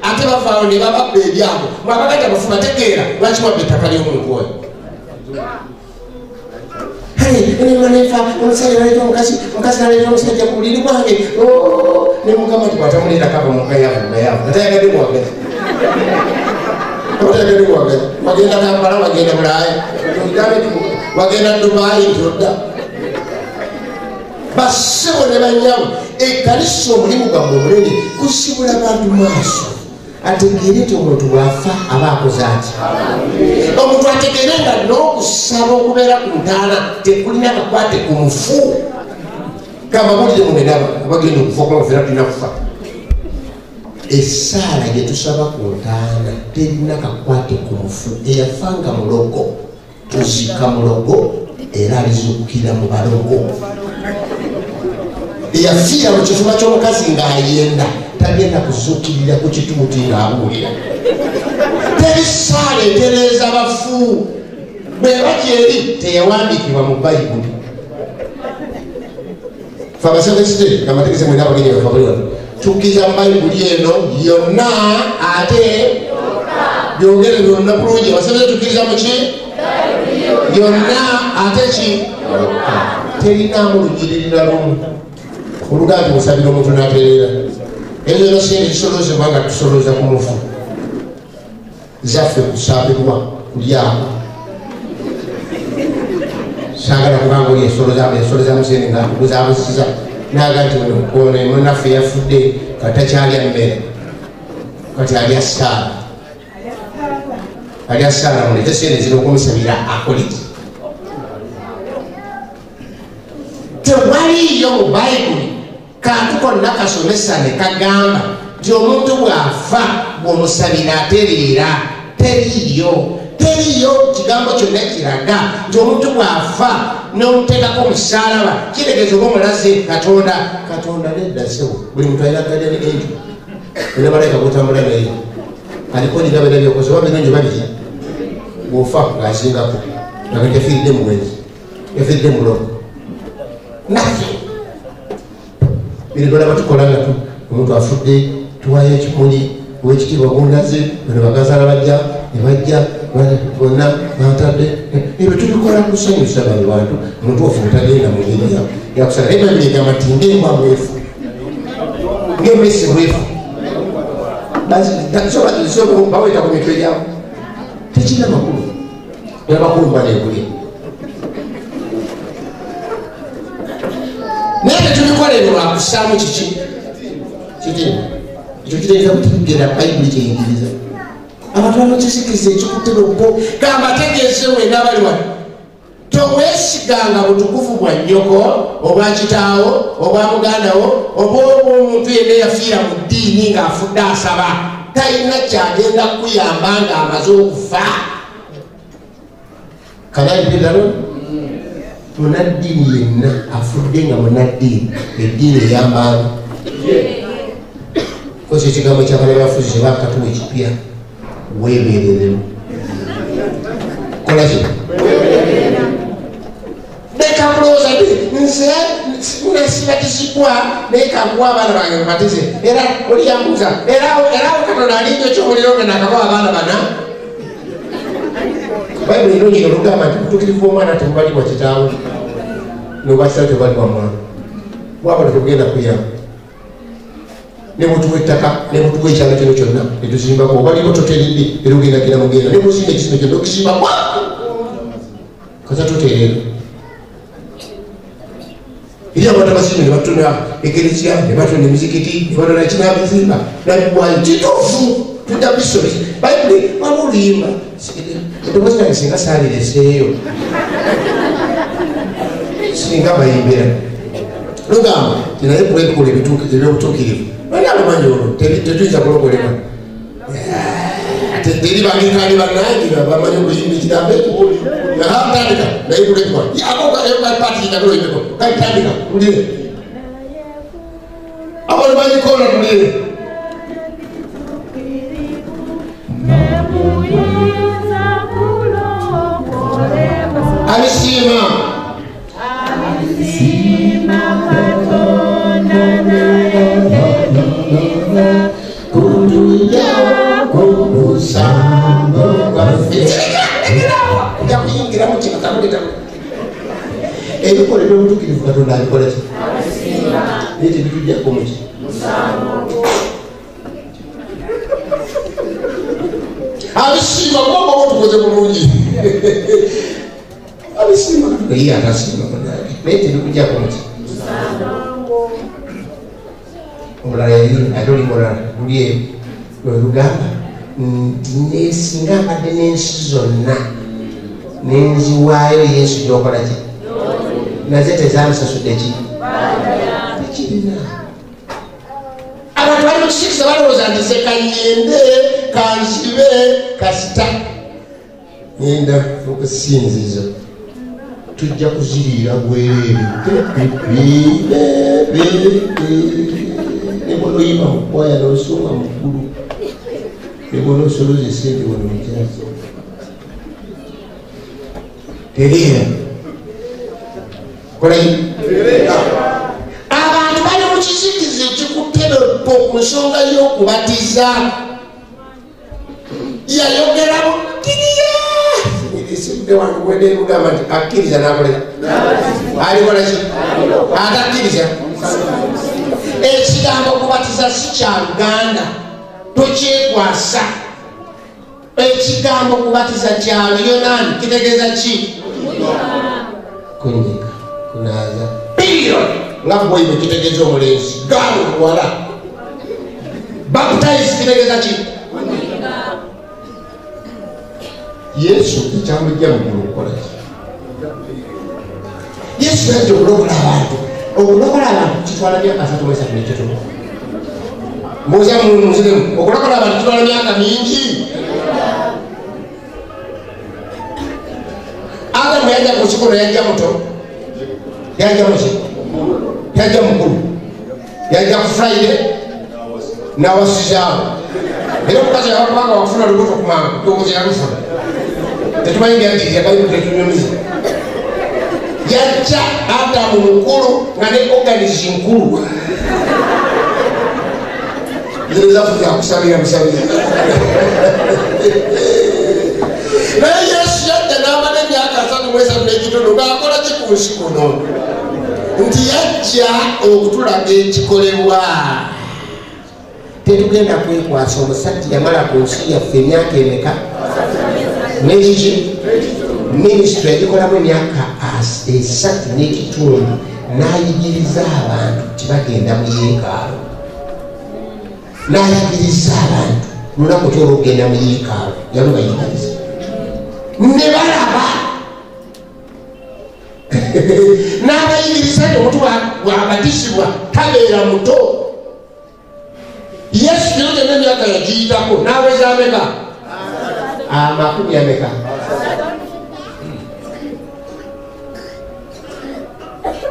ate bavaawo ne bababba ebyabo mwabaga nti abafu bategeera lwaki mwabba ettaka ly'omuntu oyo nefa omusajja naleeta omukazi omukazi naleeta omusajja ku buliri bwange nemugamba nti bwatamuleeta kava mugayavu gayavu atayagadde mwagazi otayagadde mwagazi wagenda Kampala wagenda Bulaaya wagenda Dubai nti odda bassebo ne bannyabo ekkanisa omulimu gwammwe omunene kusibula bantu maaso ategeere nti omuntu bw'afa aba akoze ati omuntu ategeere nga n'okusaba okubeera ku ntaana tekulina kakwate ku mufu kambabuulire mugenda abagenda okufa okuba ffenna tulina kufa essaala gye tusaba ku ntaana terina kakwate ku mufu eyafanga mulogo tuzika mulogo era alizuukira mu balogo eyafiira mu kifuba ky'omukazi ng'ayenda tagenda kuzuukirira ku kituuti ng'abuulira teri ssaala etereeza bafu bweba gyeri teyawandiikibwa mu Bayibuli. Fe abasevensi amategese mwena abagenyi bafe abali wano tukkiriza mu Bayibuli eno yonna ate byongere byonna bulungi abasevensi tukkiriza mu ki yonna ate ki terinaamu lunyiriri na lumu olugamba nti osabira omuntu n'atereera ezo zonna sente zisoloozebwa nga tusolooza ku mufu zaffe kusabirwa kulyako saagala kubanga oli ensolo sente nga tuguzabusiza naga nti ono munnaffe yafudde kati takyalya mmere kati alya ssaala muleete sente zino okumusabira akoleki tewaliyo mu Bayibuli kantu konna kasomesa ne kagamba Nti omuntu bw'afa bw'omusabira atereera, teriiyo. Teriiyo kigambo kyonna kiraga nti omuntu bw'afa n'omuteekako omusaalaba kitegeeza oba omulaze Katonda. Katonda nedda ssebo, buli muntu alina guardian angel, olina malayika gw'otambula naye, aliko nina byonna by'okoze oba birungi oba biki, bw'ofa ng'asingako nga yafiiridde mu bwenzi, yafiiridde mu bulogo. Nothing. Bino byonna batukola nga omuntu afudde tuwaayo ekimuli owekitiibwa gundaze, bano bakansala bajja ne bajja bonna bantadde. Ebyo tubikola kusanyusa bano bantu. Omuntu waffe butagenda mu ngeri yakusala. Naye Bayibuli egamba nti ng'embwa bwefu, ng'emmese bwefu, baweta ku mitwe gyabo, tekirina makulu. Nabakumba nekulya. Naye tetubikola ebyo lwakussaamu kiki kitiibwa. Ekyo kitegeeza kutegeera Bayibuli kyeyigiriza. Abantu banokisikiriza ekikutte nokko gamba tegeeze wenna abali wano, toweesiganga butukuvu bwa nnyoko obwa kitaawo obwa muganda wo oba obw'omuntu yenna eyafiira mu ddiini ng'afudde asaba, talina kyagenda kukuyamba ng'amaze okufa. Kanalipiralo munaddiini yenna afudde nga munaddiini, eddiini eyambaani kosa ekigambo ky'abalabafuzi kye baakatuwa ekipya, weebereremu. Kola ki? Leka kulowooza nti nze nesibatizibwa naye kankuwa abaana bange babatize. Era oli yambuuza, era awo Katonda alinnya eky'omuliro nga naakakuwa abaana bana? Bayibuli ennungi olugamba nti obutuukirivu bw'omwana tebubalibwa kitaawe, n'obwa kitaawe tebubalibwa mwana. Bw'aba tebugenda kuyamba. Ne butuwa ettaka, ne butuwa ekyalo kino kyonna, ne tuzimbako. Oba libo toteredde, era ogenda genda mugenda. Ne bw'ozimba ekizimbe kyonna okisimbako. Kasa totereera. Eri abantu abasinga ne batunda ekereziya, ne batunda emizikiti, ne batunda kinabizimba, nabibwayo. Kituufu, tujja bisomesa. Bayibuli waliwo oluyimba. Eddoboozi lyange singa saalireseeyo, singa bayimbira. Lugamba nti naye kulw'ebikolwa eby'obutuukirivu. Bani abamanyi olwo tetuyinza kulokolebwa. Teri bangirikani bannange bamanyi okuyimba ekigambo ekyo. Tandika naye kulw'ebikolwa. Paati njagala oyimbeko. Kale tandika tulire. Abantu bagikola tulire. Abisiima. Abisiima Katonda naye tebiyinza kutuggyako musango gwaffe. Ojja kuyingiramu kino kamuleta. Ebikolwa eby'obutuukirivu Katonda abikola ki? Naye tebituggyako muki? Abisiima kuba oba tukoze bulungi. Abisiima Katonda ye atasiima munnange, naye tebikuggyako muki? Omulala yali ate oli mulala luli eyo lwe lugamba nti nesinga mbadde n'ensi zonna nenziwaayo Yesu gy'okola ki? Naze tezamusasudde ki? Tekirina. Abantu bali mu kisikiriza balowooza nti nze kanyende kansibe kasita ngenda mu kusinzizo, tujja kuziriira bwereere. Ne bw'onoyimba mu kwaya n'osonga mu ggulu, ne bw'onoosoloza essente wano mu kyaki. Tereera. Kola ki? Abantu bali mu kizikiza ekikutte bbo ku nsonga y'okubatiza. Yayogera bukkiriya. Esibudde wange gwedde mugamba nti akkiriza n'akola ki? Alikola ki? Atakkiriza. Ekigambo kubatiza si kya Luganda, tokyekwasa. Ekigambo kubatiza kya Luyonaani, kitegeeza ki? Kunyiga, kunaaza. Period. Nga boy bwe kitegeeza omulenzi, gaalo muwala. Baptize kitegeeza ki? Yesu ekyamujja mu ggulu okukola ki? Yesu yajja okulokola abantu. Okulokola abantu kitwala myaka 33. Mbuuza munziremu, okulokola abantu kitwala myaka mingi. Adamu yajja ku kikono, yajja muto, yajja muki, yajja mukulu, yajja ku Friday n'awasizaawo. Era omukazi yakubanga wakufuna lubuto ku mangu, ndowooza yalufuna. Tetumanyi byajjirira, Bayibuli tetunyumiza. Yajja Adamu mukulu nga ne organizi nkulu. Zino zaffe zakusabira busabira. Naye Yesu yajja n'amala emyaka 33 ng'akola ki ku nsi kuno? Nti yajja okutulaga ekikolebwa. Tetugenda kwekwasa omusajja yamala ku nsi yaffe emyaka emeka? N'ekiki? Minisitule yagikolamu emyaka 3 n'ekitundu n'ayigiriza abantu tibagenda mu yeekaalu. N'ayigiriza abantu lunaku ki olw'okugenda mu yeekaalu, yalubayigiriza. Ne balaba n'abayigiriza nti omuntu bw'abatizibwa tabeera muto. Yesu kino kyonna emyaka yagiyitako n'aweza ameka? 30 ameka?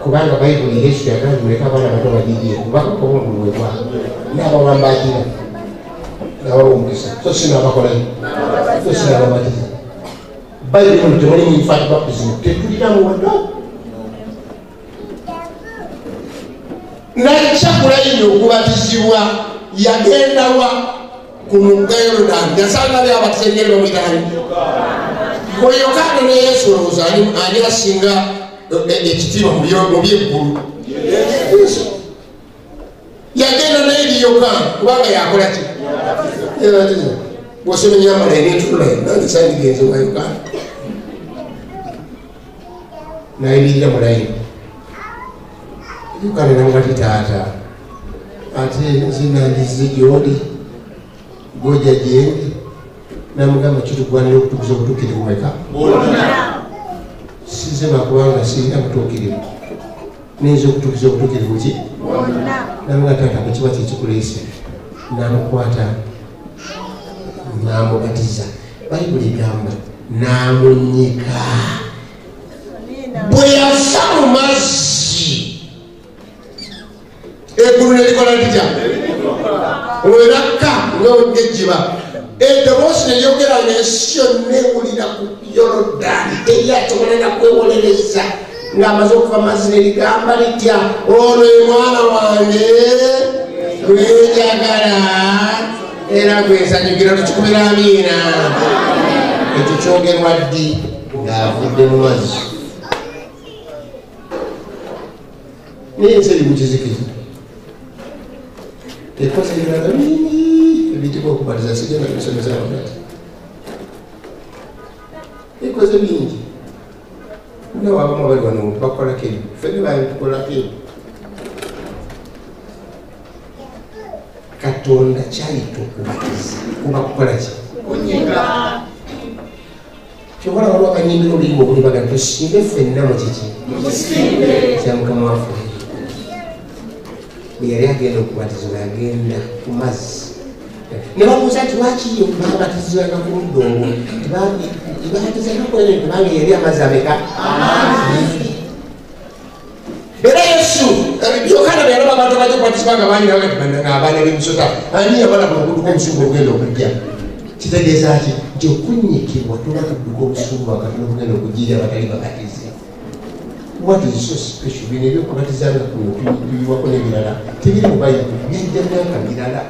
Kubanga Bayibuli Yesu yagamba muleke abaana bato bagigye, kubanga obungulu bwe bwabwe. N'abawambagira, n'abawa omukisa, so si n'abakolayo, so si n'ababatiza. Bayibuli temulimu infant baptism, tetulinamu wadde. Najja ku layini okubatizibwa, yagenda wa ku mugga Yoludaani, yasanga byabatiza engeri bamuyita ani? Yokaana ne Yesu olowooza ani asinga ekitiibwa mu by'eggulu? Yesu. Yagenda n'eri Yokaana kubanga yakola ki? Yabatiza. Bw'osoma ennyambala ye n'entunula ye, nange sandigenze wa Yokaana. N'ayimirira mu layini. Yokaana n'amugamba nti taata, ate nze nandizze gy'oli, gw'ojja gyendi. N'amugamba kitugwanira okutukuza obutuukirivu meka? Sizze lwakubanga sirina butuukirivu, niyinza okutuukiza obutuukirivu ki? N'amugamba taata bwe kiba kye kikuleese. N'amukwata n'amubatiza. Bayibuli egamba n'amunnyika. Bwe yafa mu mazzi, eggulu ne likola litya? Lwe lakka ng'ejjiba. Eddoboozi ne lyogera ng'ensi yonna ewulira ku Yoludaani, teri asobola na kwewolereza. Ng'amaze okuva mazzi ne ligamba litya? Ono ye mwana wange gwe njagala era gwe nsanyukira. Tukikubira amiina. Ekyo kyogerwa ddi? Ng'avudde mu mazzi. Naye ensi eri mu kizikiza, ekoze ebirala bingi ebiyitibwa okubatiza, sigenda kubisomesa wakati. Ekoze bingi. Nawe abamu abali wano bakolako ebyo, ffenna babitukolako ebyo. Katonda kyayita okubatiza kuba kukola ki? Kunyiga. Kyokola waliwo akanyimbira oluyimba olubaga tusimbe ffenna mu kiki? Kya Mukama waffe. Bwe yali agenda okubatizibwa yagenda ku mazzi. Ne babuuza nti lwaki babatizibwanga ku ludda olwo? Tebabatizangako eno kubanga yali amazzi ameka? Era Yesu Yokaana bwe yalaba abantu abajja okubatizibwa nga bangi nga abaana b'emisota, ani yabalabula okudduka obusungu obugenda okujja? Kitegeeza ki? Nti okunnyikibwa tuba tudduka obusungu bwa Katonda obugenda okujjira abatali babatize. What is so special? Bino ebyokubatizanga kuno tuyiwako n'ebirala tebiri mu Bayibuli, byajja myaka mirala.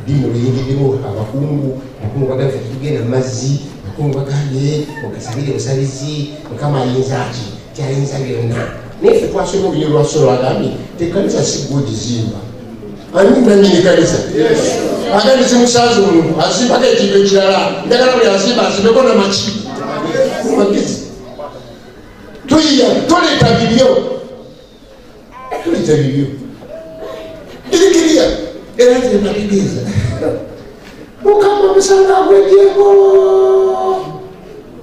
Eddiini oluyingiddemu abakungu, abakungu bagambye tetugenda mu mazzi, abakungu bagambye ogasabire busabizi, Mukama ayinza ki? Kyayinza byonna. Naye ffe twasomye olulimi lwa agambye nti ekkanisa si ggwe ogizimba. Ani nannyini kanisa? Agambye simusanze omuntu azimbako ekintu ekirala, njagala buli azimba azimbeko namaki? Magezi. Tuyiya, tuleeta bibyo, tuleeta bibyo. Kirikiriya era kyenategeeza Mukama omusanga agwegyeko.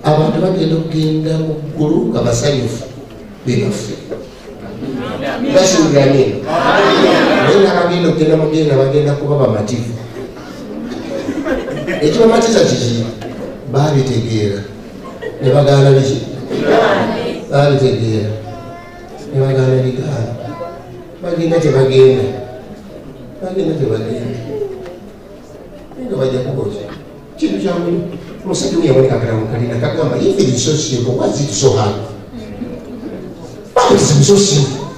Abantu bagenda okugenda mu ggulu nga basanyufu be baffe. Basuubira amiina. Naye n'abagenda okugenda mugenda bagenda kuba bamativu. Ekibamatiza kiki? Baabitegeera ne bagaana biki? Baabitegeera ne bagaana bigaana. Bagenda tebagenda, bagenda tebagenda, nga bajja kukoza kintu kyangu. Omusajja omu yawoneka akalamu kalina kagamba, if it is so simple, why is it so hard? Baptism is so simple,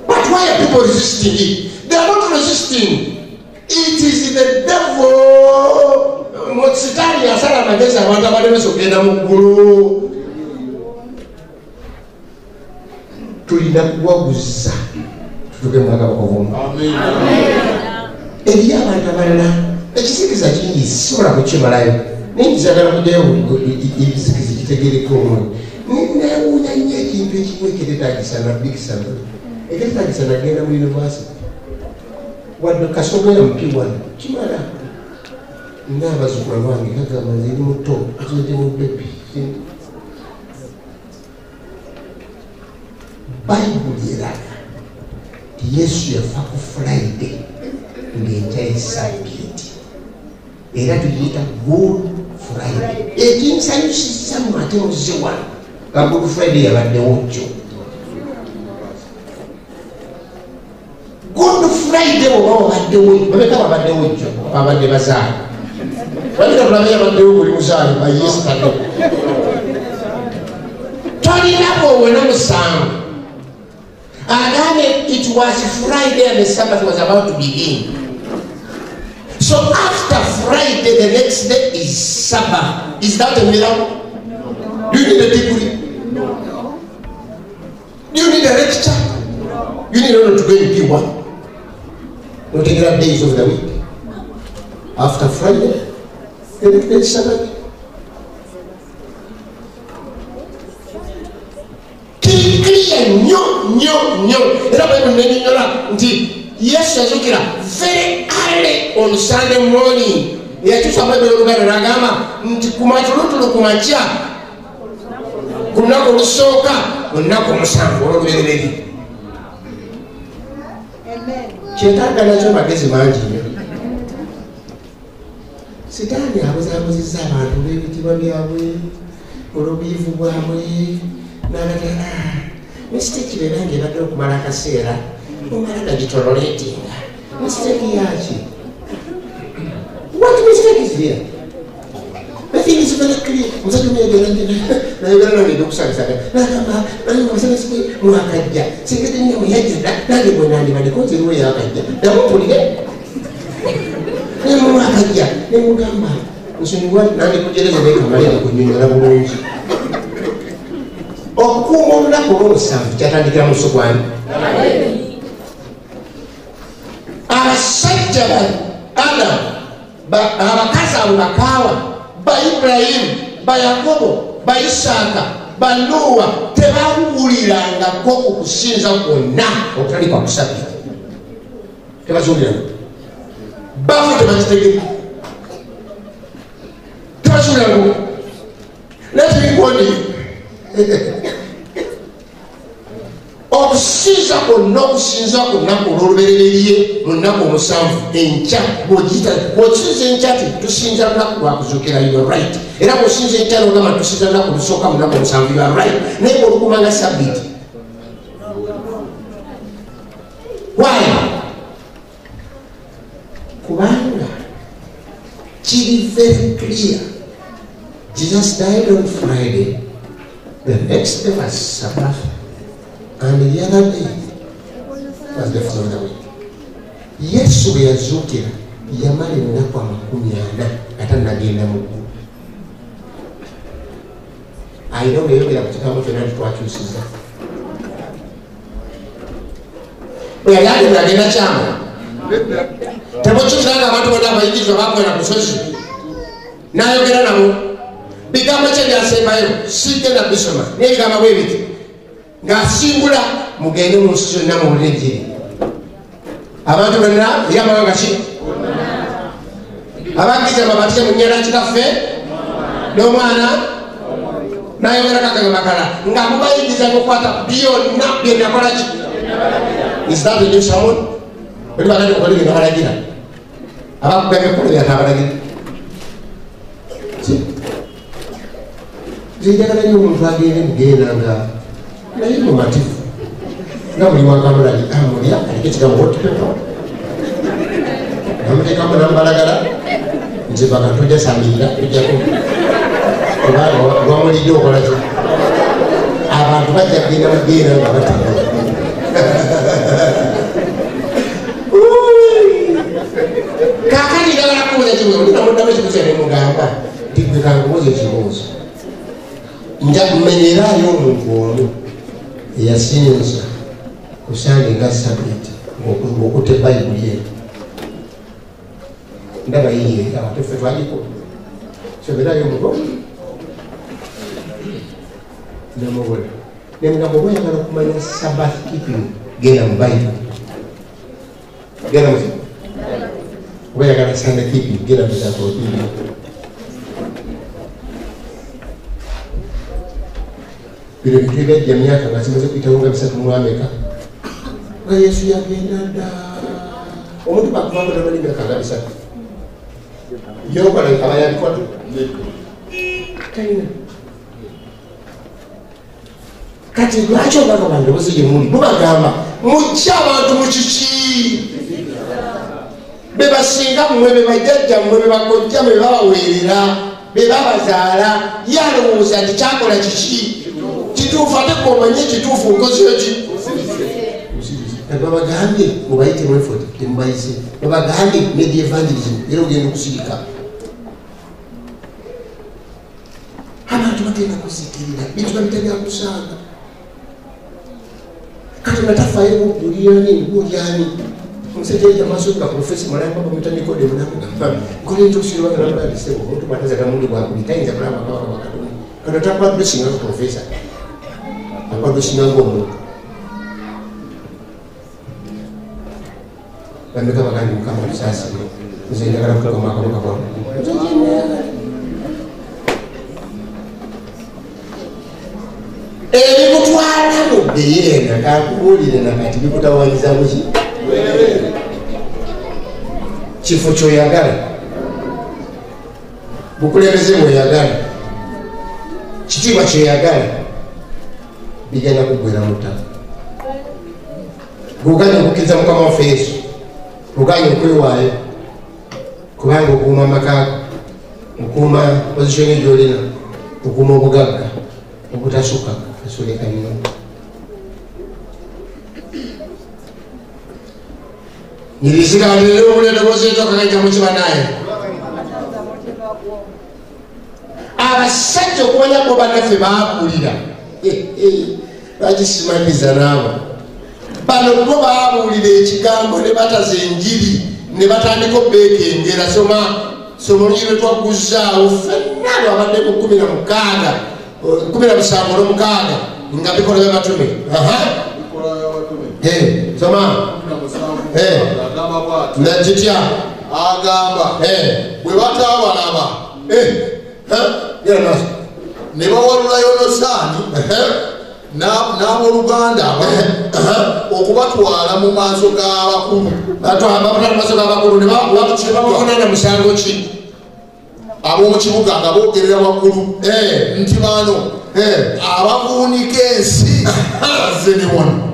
but why are people resisting it? They are not resisting. It is the devil. Sitaani asala amagezi abantu abalemesa okugenda mu ggulu. Tulina kuwaguza tutuuke mu mwaka bakovumu. Eriyo abantu abalala ekisikiza kingi sisobola kukimalayo, naye njagala kujjayo ebisikizi kitegereko omwoyo. Neewuunya nnyo ekintu ekimu ekyetetaagisa na bikisano ekyetetaagisa nagenda mu yunivasite wadde kasomera mu P1 kimala. N'abazzukulu bange kagamba nze ndi muto, nze mu bebi. Bayibuli eraga nti Yesu yafa ku Friday ng'enkya y'essabbiiti, era tugiyita Good Friday. Ekinsanyusizza mu ate muzze wano nga Good Friday yabaddewo jjo. Good Friday bw'oba wabaddewo, babeka babaddewo jjo, babadde bazaale. Walina tulabe yabaddewo buli muzaale ba yesterday. Tolina bw'owona musango. Agambye it was Friday and the Sabbath was about to begin. So after Friday, the next day is Sabbath. Is that a miracle? No. Do you need a degree? No. Do you need a lecture? No. You need only to go in P1. Not take days of the week. After Friday, the next day is Sabbath. Clear, nnyo nnyo nnyo. Era Bayibuli n'ennyonnyola nti Yesu yazuukira very early on Sunday morning. Yakyusa Bayibuli Oluganda n'agamba nti ku matulutulu ku makya ku lunaku olusooka mu nnaku omusanvu olw'olubereberye. Kyetaaga nakyo magezi mangi nnyo. Sitaani abuzaabuzizza abantu olw'ebitiibwa byabwe, olw'obuyivu bwabwe, n'abatala. Mistake beera ng'ebadde okumala akaseera, omala gagitoleratinga. Mistake yaki? What mistake is here? The thing is very clear. Omusajja omu yayogera nange ebyokusaagasaaga n'agamba nange mwakajja singa tennyo bwe yajja dda nange bwe nandibadde nze niwe yakajja namumpulire nemwakajja nemugamba nsonyiwa nange kujereza naye kamale nkunyonyola bulungi. Okukuuma olunaku olw'omusanvu kyatandikira mu lusuku ani? Abasajja ba Adamu, abakazi abo bakaawa, ba Ibulayimu, ba Yakobo, ba Isaaka, ba Nuwa tebawulirangako okusinza kwonna okutali kwa kusabira. Tebakiwuliranga. Bafu tebakitegeka. Tebakiwulirangako. Let me warn you. Okusinza kwonna okusinza ku lunaku olw'olubereberye mu nnaku omusanvu enkya bw'okisinza enkya ti tusinza lunaku lwa kuzuukira, you are right. Era bw'osinza enkya n'ogamba tusinza lunaku olusooka mu nnaku omusanvu, you are right. Naye bw'olukuma nga sabbiiti. Why? Kubanga kiri very clear. Jesus died on Friday. The next day was Sabbath, and the other day was the first of the week. Yesu bwe yazuukira yamala ennaku 40 nga tannagenda mu ggulu. Alina bwe yayogera ku kigambo kyonna nti twakyusiza. Bwe yali agenda agenda kyama. Temukyukira nga abantu bonna abayigirizwa bakwera ku lusozi n'ayogera nabo. Bigambo kye byasembayo sigenda bisoma n'ebigambo bwe biti ng'asimbula mugende mu nsi zonna muwulire enjiri. Abantu bonna eri amawanga ki? Abakkiriza babatize mu nnyana Kitaffe n'Omwana n'ayogera kakagambo akalala nga mubayigiriza okukwata byonna bye nakola ki? Is that a new sermon? Bwe tuba kati balagira abakugambye okukola byatabalagira. Nze njagala nnyo omuntu agende mugenda nga naye mumativu nga buli wakamulali amulya aliko ekigambo hotpepa namuteekamu namubalagala nti baka tojja samirira tojjako kubanga wamulidde okola ki? Abantu bajja kugenda mugenda nga batidde. Kaakati njagala kubuuza kibuuzo, oli namuddamu ekibuuzo ne mugamba nti gwe kankubuuza ekibuuzo. Nja mmenyeraayo omuntu omu eyasinza ku Sande nga Sabbiiti ng'okutte Bayibuli eno. Ndaba yiye ate ffe twaliko. Soberaayo omuntu omu. Namubula. Ne mugamba oba oyagala okumanya Sabbath keeping genda mu Bayibuli. Genda mu oba oyagala Sunday keeping genda mu encyclopedia. Bino bintu ebyajja myaka nga kimaze kuyitawo nga 3 mu nga Yesu yagenda dda. Omuntu bakuvako tamanyi myaka nga 3. Byokola aba yabikola talina. Kati lwaki obaka bantu bosi gye muli mubagamba mujje abantu mu kiki? Be basinga mmwe, be bajjajja mmwe, be bakojja mmwe, be babaweerera, be babazaala. Ye alowooza nti kyakola kiki kituufu, ate gw'omanyi ekituufu okozeyo ki? Kati babagambye mubayite mu effort, temubayise. Babagambye media evangelism, era ogenda okusirika. Abantu bagenda kuzikirira, bintu babita byakusaaga. Katonda tafaayo okuwulirani ng'olyani. Omusajja yajja maaso ga profesa mulamba bamuyita Nikodemu n'amugamba nkola ntuusirwagalabalisebo omuntu bw'atazaala mulundi gwakubiri tayinza kulaba kabaka bwa Katonda. Katonda takwadressinga nga profesa, akwadressinga ng'omuntu. Bameka bagandi Mukama tusaasire, nze njagala kutuuka mu kabaka bwa nze kyenayagala. Ebikutwala mu bbeyeena kakubuulire nakati bikutawanyiza muki? Kifo kyoyagala, bukulembeze bweyagala, kitiibwa kyoyagala, bigenda kuggwera mu ttaka. Bw'oganye okukkiriza Mukama waffe Yesu, oganye okwewaayo kubanga okuuma amaka, okuuma position gy'olina, okuuma obugagga obutasukka kasoleka nnyo. Nyirizigalire obulya eddoboozi eryokakajja mu kibanaye. Abasajja okumanya bo bannaffe baabuulira, lwaki simanyiza n'abo bano bo baabuulira ekigambo ne bataza enjiri ne batandika obbeekengera. Soma soma olunyiri lwe twagguzaawo ffenna lwabadde ku 16 17 olwomukaaga nga bikola byabatume. Soma nakitya. Agamba bwe bataabalaba ne bawalula Yonasaani n'abooluganda okubatwala mu maaso g'abakulu. Batwala mu maaso g'abakulu ne babavunaana musango ki? Ab'omu kibuga nga boogerera waggulu nti bano abavuunika ensi bazze ne wano.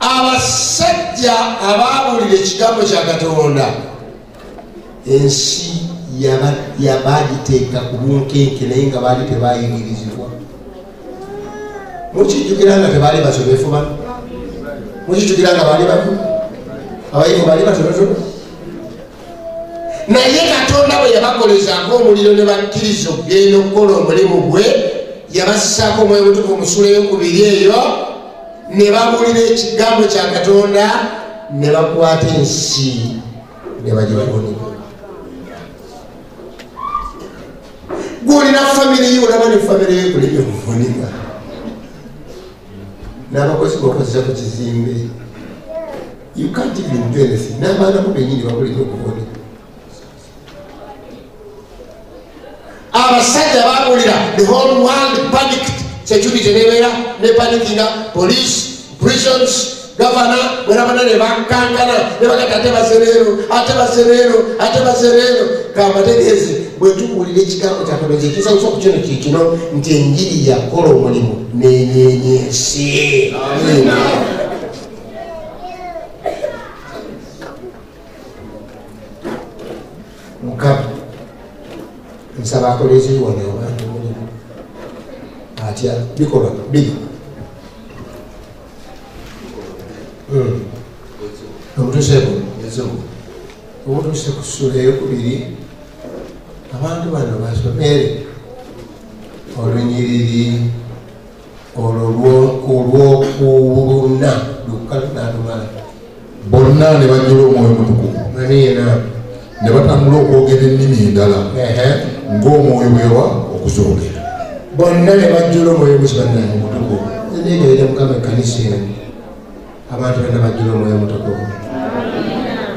Abasajja abaabuulira ekigambo kya Katonda ensi yabagiteeka ku bunkenke, naye nga baali tebayigirizibwa. Mukijjukira nga tebaali basomefu bano? Mukijjukira nga baali bano abayivu baali batonotono? Naye Katonda bwe yabakolezaako omuliro ne bakkiriza okugenda okukola omulimu gwe, yabassaako Omwoyo Mutukuvu mu ssuula eyokubiri eyo, ne babuulira ekigambo kya Katonda ne bakwata ensi ne bagifuunika. Gwolina famire yo, olaba ne famire yo ekulemye okufunika n'abakozi bokozesa ku kizimbe. You can't even do anything. N'abaana bo benyini bakulemye okufunika. Abasajja babuulira, the whole world panicked. Security nebeera ne panikinga, police, prisons, Gavana bonna ne bakankana ne bagata ate basereero ate basereero ate basereero. Kambategeeze bwe tubuulira ekigambo kya Katonda ekisanyusa ku kino kikino nti enjiri yakola omulimu n'enyeenya ensi. Mukama nsaba akoleze wano abantu omulimu atya bikolwa biri omutuseeko omutuuse ku ssula eyokubiri abantu bano basomere olunyiriri olwo olwokubuna lukka lunalumala. Bonna ne bajjula Omwoyo Mutukuvu amiina ne batandula okwogera ennimi endala ng'Omwoyo bwe yawa okuzoogera. Bonna ne bajjula Omwoyo Mutukuvu. Negerera Mukama ekkanisa eno abantu bonna bajjula Omwoyo Mutukuvu,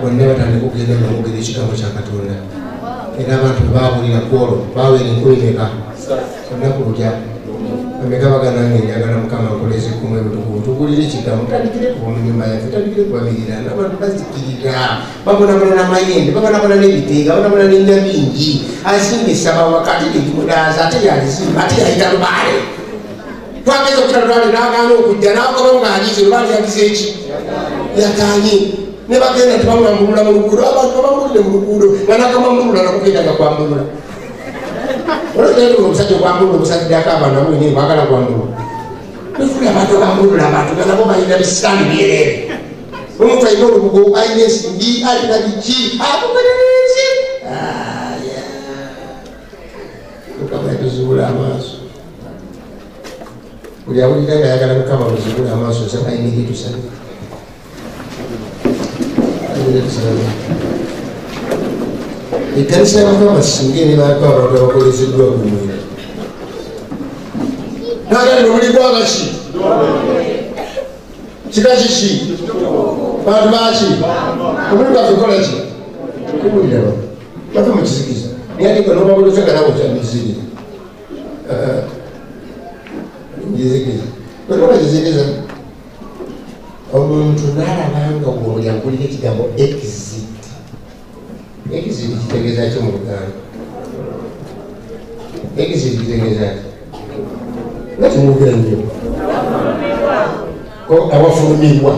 bonna batandika okugenda nga boogera ekigambo kya Katonda. Era abantu bwe baawulira ku olwo baweera 10,000 olunaku lutya bameka baganda nge njagala Mukama nkoleze ku Mwoyo Mutukuvu tugulire ekigambo tutandikire kuba mu nyumba yaffe tutandikire kubabirira abantu bazikirira babonabona n'amayembe babonabona n'ebiteega babonabona n'ennyabingi asinga esaba waka ate negimudaaza ate yalizimba ate yayita lubaale twageza okuyita lubaale n'agaana okujja n'akomawo ng'aliize lubaale yagize eki yaganye ne bagenda tebamwambulula mu luguudo abantu babambulire mu luguudo nga nakamwambulula nakugenda nga kwambulula olwekera omusajja okwambulula omusaddako abantu abo wenyini baagala kwambulula nefuli abantu abambulula abantu nga nabo balina bisitaani byereere omuntu alina olubugo alina ensimbi alina biki akumererezi Mukama yatuzibula amaaso. Buli awulira nga ayagala Mukama muzibule amaaso nsaba ayimirire tusabe. Ayimirire tusabe. Ekkanisa ya Mukama singa enebaako abantu abakolezeddwa ku mwoyo nagali muli ggwanga ki kika kiki bantu baki omulimu gwaffe kola ki kubuulira bantu bave mu kizikiza naye ate gwe n'obabuliza nga nawe okyali mu kizikiza mukizikiza gwe noba kizikiza omuntu n'alabanga bw'oli akulira ekigambo exit. Exit kitegeeza ki mu Luganda? Exit kitegeeza ki nga kimwogera nnyo awafulumibwa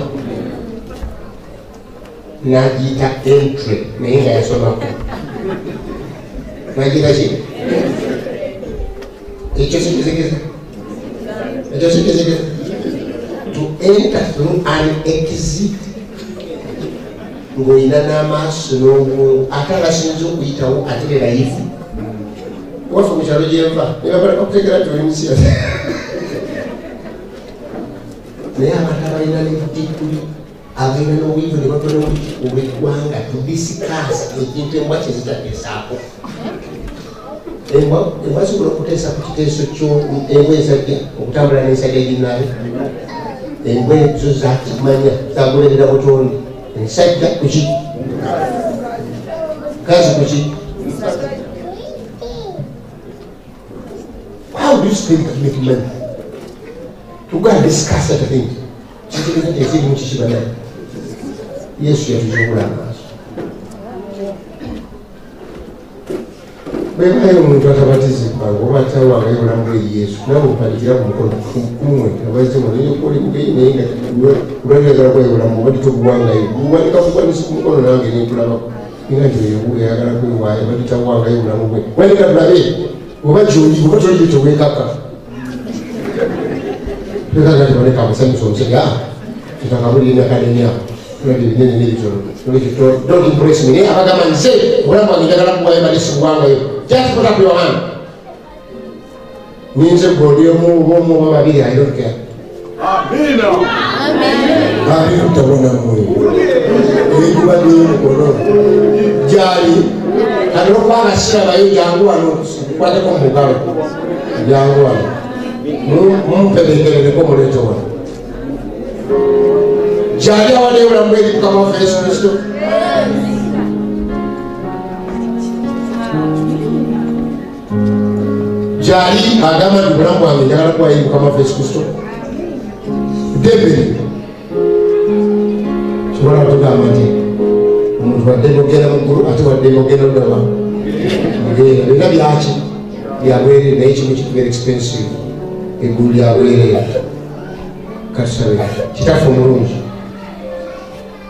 n'agiyita entry naye nga yasomako n'agiyita ki ekyo sikizikiza ekyo sikizikiza to enter through an exit ng'olina n'amaaso n'obwongo ate abasinza okuyitawo ate berayivu waffe mu kyalo gyenva nebabalaka okutegera nti oli musiya naye abantu abalina nediguli abalina n'obuyivu ne bava n'olukiiko lw'eggwanga to discuss ekintu embwa kyezitateesaako embwa zisobola okuteesa ku kiteeso kyo embwa ensajja okutambula n'ensajja ginnaayo embwa ezo zakimanya zagoberera butonde ensajja kuki kazi kuki. How do you think to make money? To go and discuss such a thing. Kitegeeza nti ensi erimu kiki banaye Yesu yatuzibula amaaso bwebayo omuntu atabatizibwa oba atawangayo obulamu bwe Yesu nawe ompanikira ku mukono kumwe abazimunaye naye nga olwayagala kwayo obulamu oba titobuwangayo buwanika bugwanisi ku mukono nange nenkulabako nga nti oyagala kwewaayo oba titawangayo obulamu bwe wanika tulabe oba gyoli oba toli tewekaka twekaka teboneka amusanyusa omusajja tutakabulira kanene ako tulabye ebinene n'ebitono don't impress me naye abagamba nze obulamu bwange njagala kuwayo bade sibuwangayo just put up your hand ninze gwe oli omu oba omu oba babiri I don't care. Amina tabona mwoyo ekubaddeyo omukono gyali kati olwokubanga sirabayo jangu wano nkwateko mu ngalo jangu wano mumperekerereko muleete wano gyali awaddeyo obulamu bwe eri Mukama waffe Yesu Kristo. Gyali agamba nti obulamu bwange njagala kuwayo eri Mukama waffe Yesu Kristo. Debere Kubona tugamba nti omuntu waddembe okugenda mu ggulu ate waddembe okugenda luddawa mugeera. Byonna byaki byabwereere, naye kimu kiri very expensive, eggulu lyabwereere. Katusabe. Kitaffe omulungi,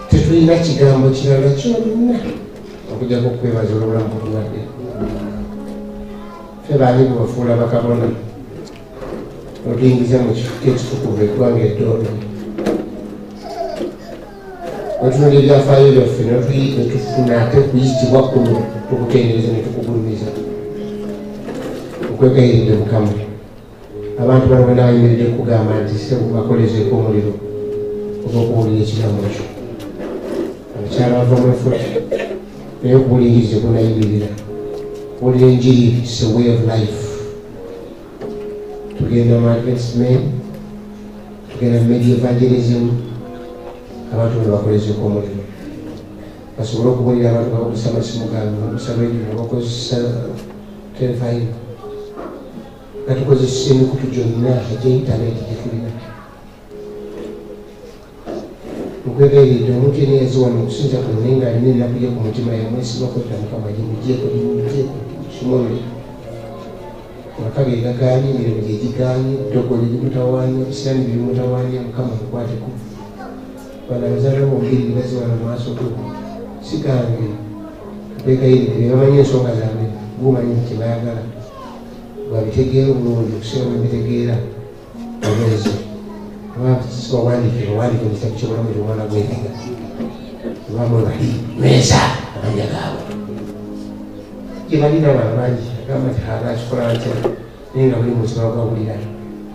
tetulina kigambo kirala kyonna okujjako okwebaza olw'obulamu bw'otuwadde. Ffe baani bwe bafuula bakabona otuyingiza mu kifo ekitukuvu, eggwanga eddoodo. Wetunula ebyafaayo byaffe netufuna ate kuyitibwa kuno, tukutendereza ne tukugulumiza. Okwegayiridde Mukama, abantu bano bonna bayimiridde kugamba nti sebo bakolezeeko omuliro ogw'okuwulira ekigambo kyo. Abakyala bava mu effort, naye okuwuliriza kunayimirira. Kuwulira enjiri is a way of life. Tugenda mu Adventist men, tugenda mu media evangelism, abantu bano bakolezeeko omuliro basobole okubuulira abantu nga bakozesa amasimu gaabwe, bakozesa radio, nga bakozesa terefayina, nga tukozesa emikutu gyonna egya intaneti gye tulina. Nkwegayiridde omuntu yenna yazze wano okusinza kuno naye ng'alina ennaku ye ku mutima yamwesibako dda, Mukama gimuggyeko, gimuggyeko, kisumulule. Amaka ge gagaanye, emirimu gye gigaanye, eddogo lye limutawaanya, ebisiraani bimutawaanya, Mukama mukwateko. Bano abazaala bombiriri bazze wano mu maaso go, si gange. Nkwegayiridde be bamanyi ensonga zange, gumanyi kye baagala, babitegeera obulungi okusinga bwe mbitegeera. Obeeze bawandiike, bawandiike mu kitabo ky'obulamu gy'omwana gw'endiga, oba mwe bali nyweza amannya gaabwe. Gye balina abantu bangi agamba nti nakikola ntya, naye nga buli mutima gwawulira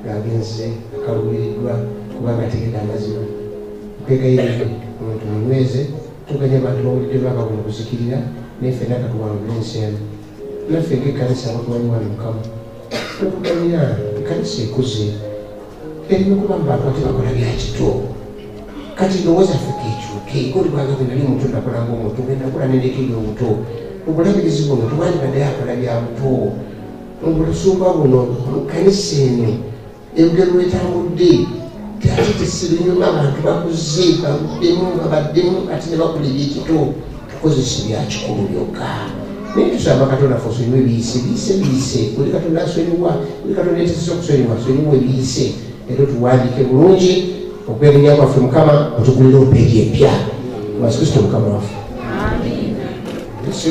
ng'agenze akaluubiriddwa kubanga ategedde amazima. Nkwegayiridde omuntu munyweze, tuganye abantu bawulidde baka buno kuzikirira, naye ffenna katuwangule ensi eno. Naffe ng'ekkanisa batumanyi wano Mukama, tukuganyira ekkanisa ekuze erina okuba mu bantu ate bakola bya kito. Kati ndowooza ffe kekyuke, goli bwagambye nali omuto nakola ng'omuto, bwe nakola nendeka eby'obuto. Obulabirizi buno tewandibadde akola bya buto. Obulusumba buno mu kkanisa eno erugero lwetambudde ate tesirunyuma, abantu bakuze baluddemu babaddemu ate ne bakola ebyekito. Tukozesa bya kikulu byokka, naye tusaba Katonda ffe osonyiwe ebiyise, biyise biyise. Buli Katonda asonyiwa, buli Katonda yeetesesa okusonyiwa, asonyiwa ebiyise, era tuwandiike bulungi okwerenya kwaffe. Mukama otugulire opeegi empya, Yesu Kristo Mukama waffe. Yesu.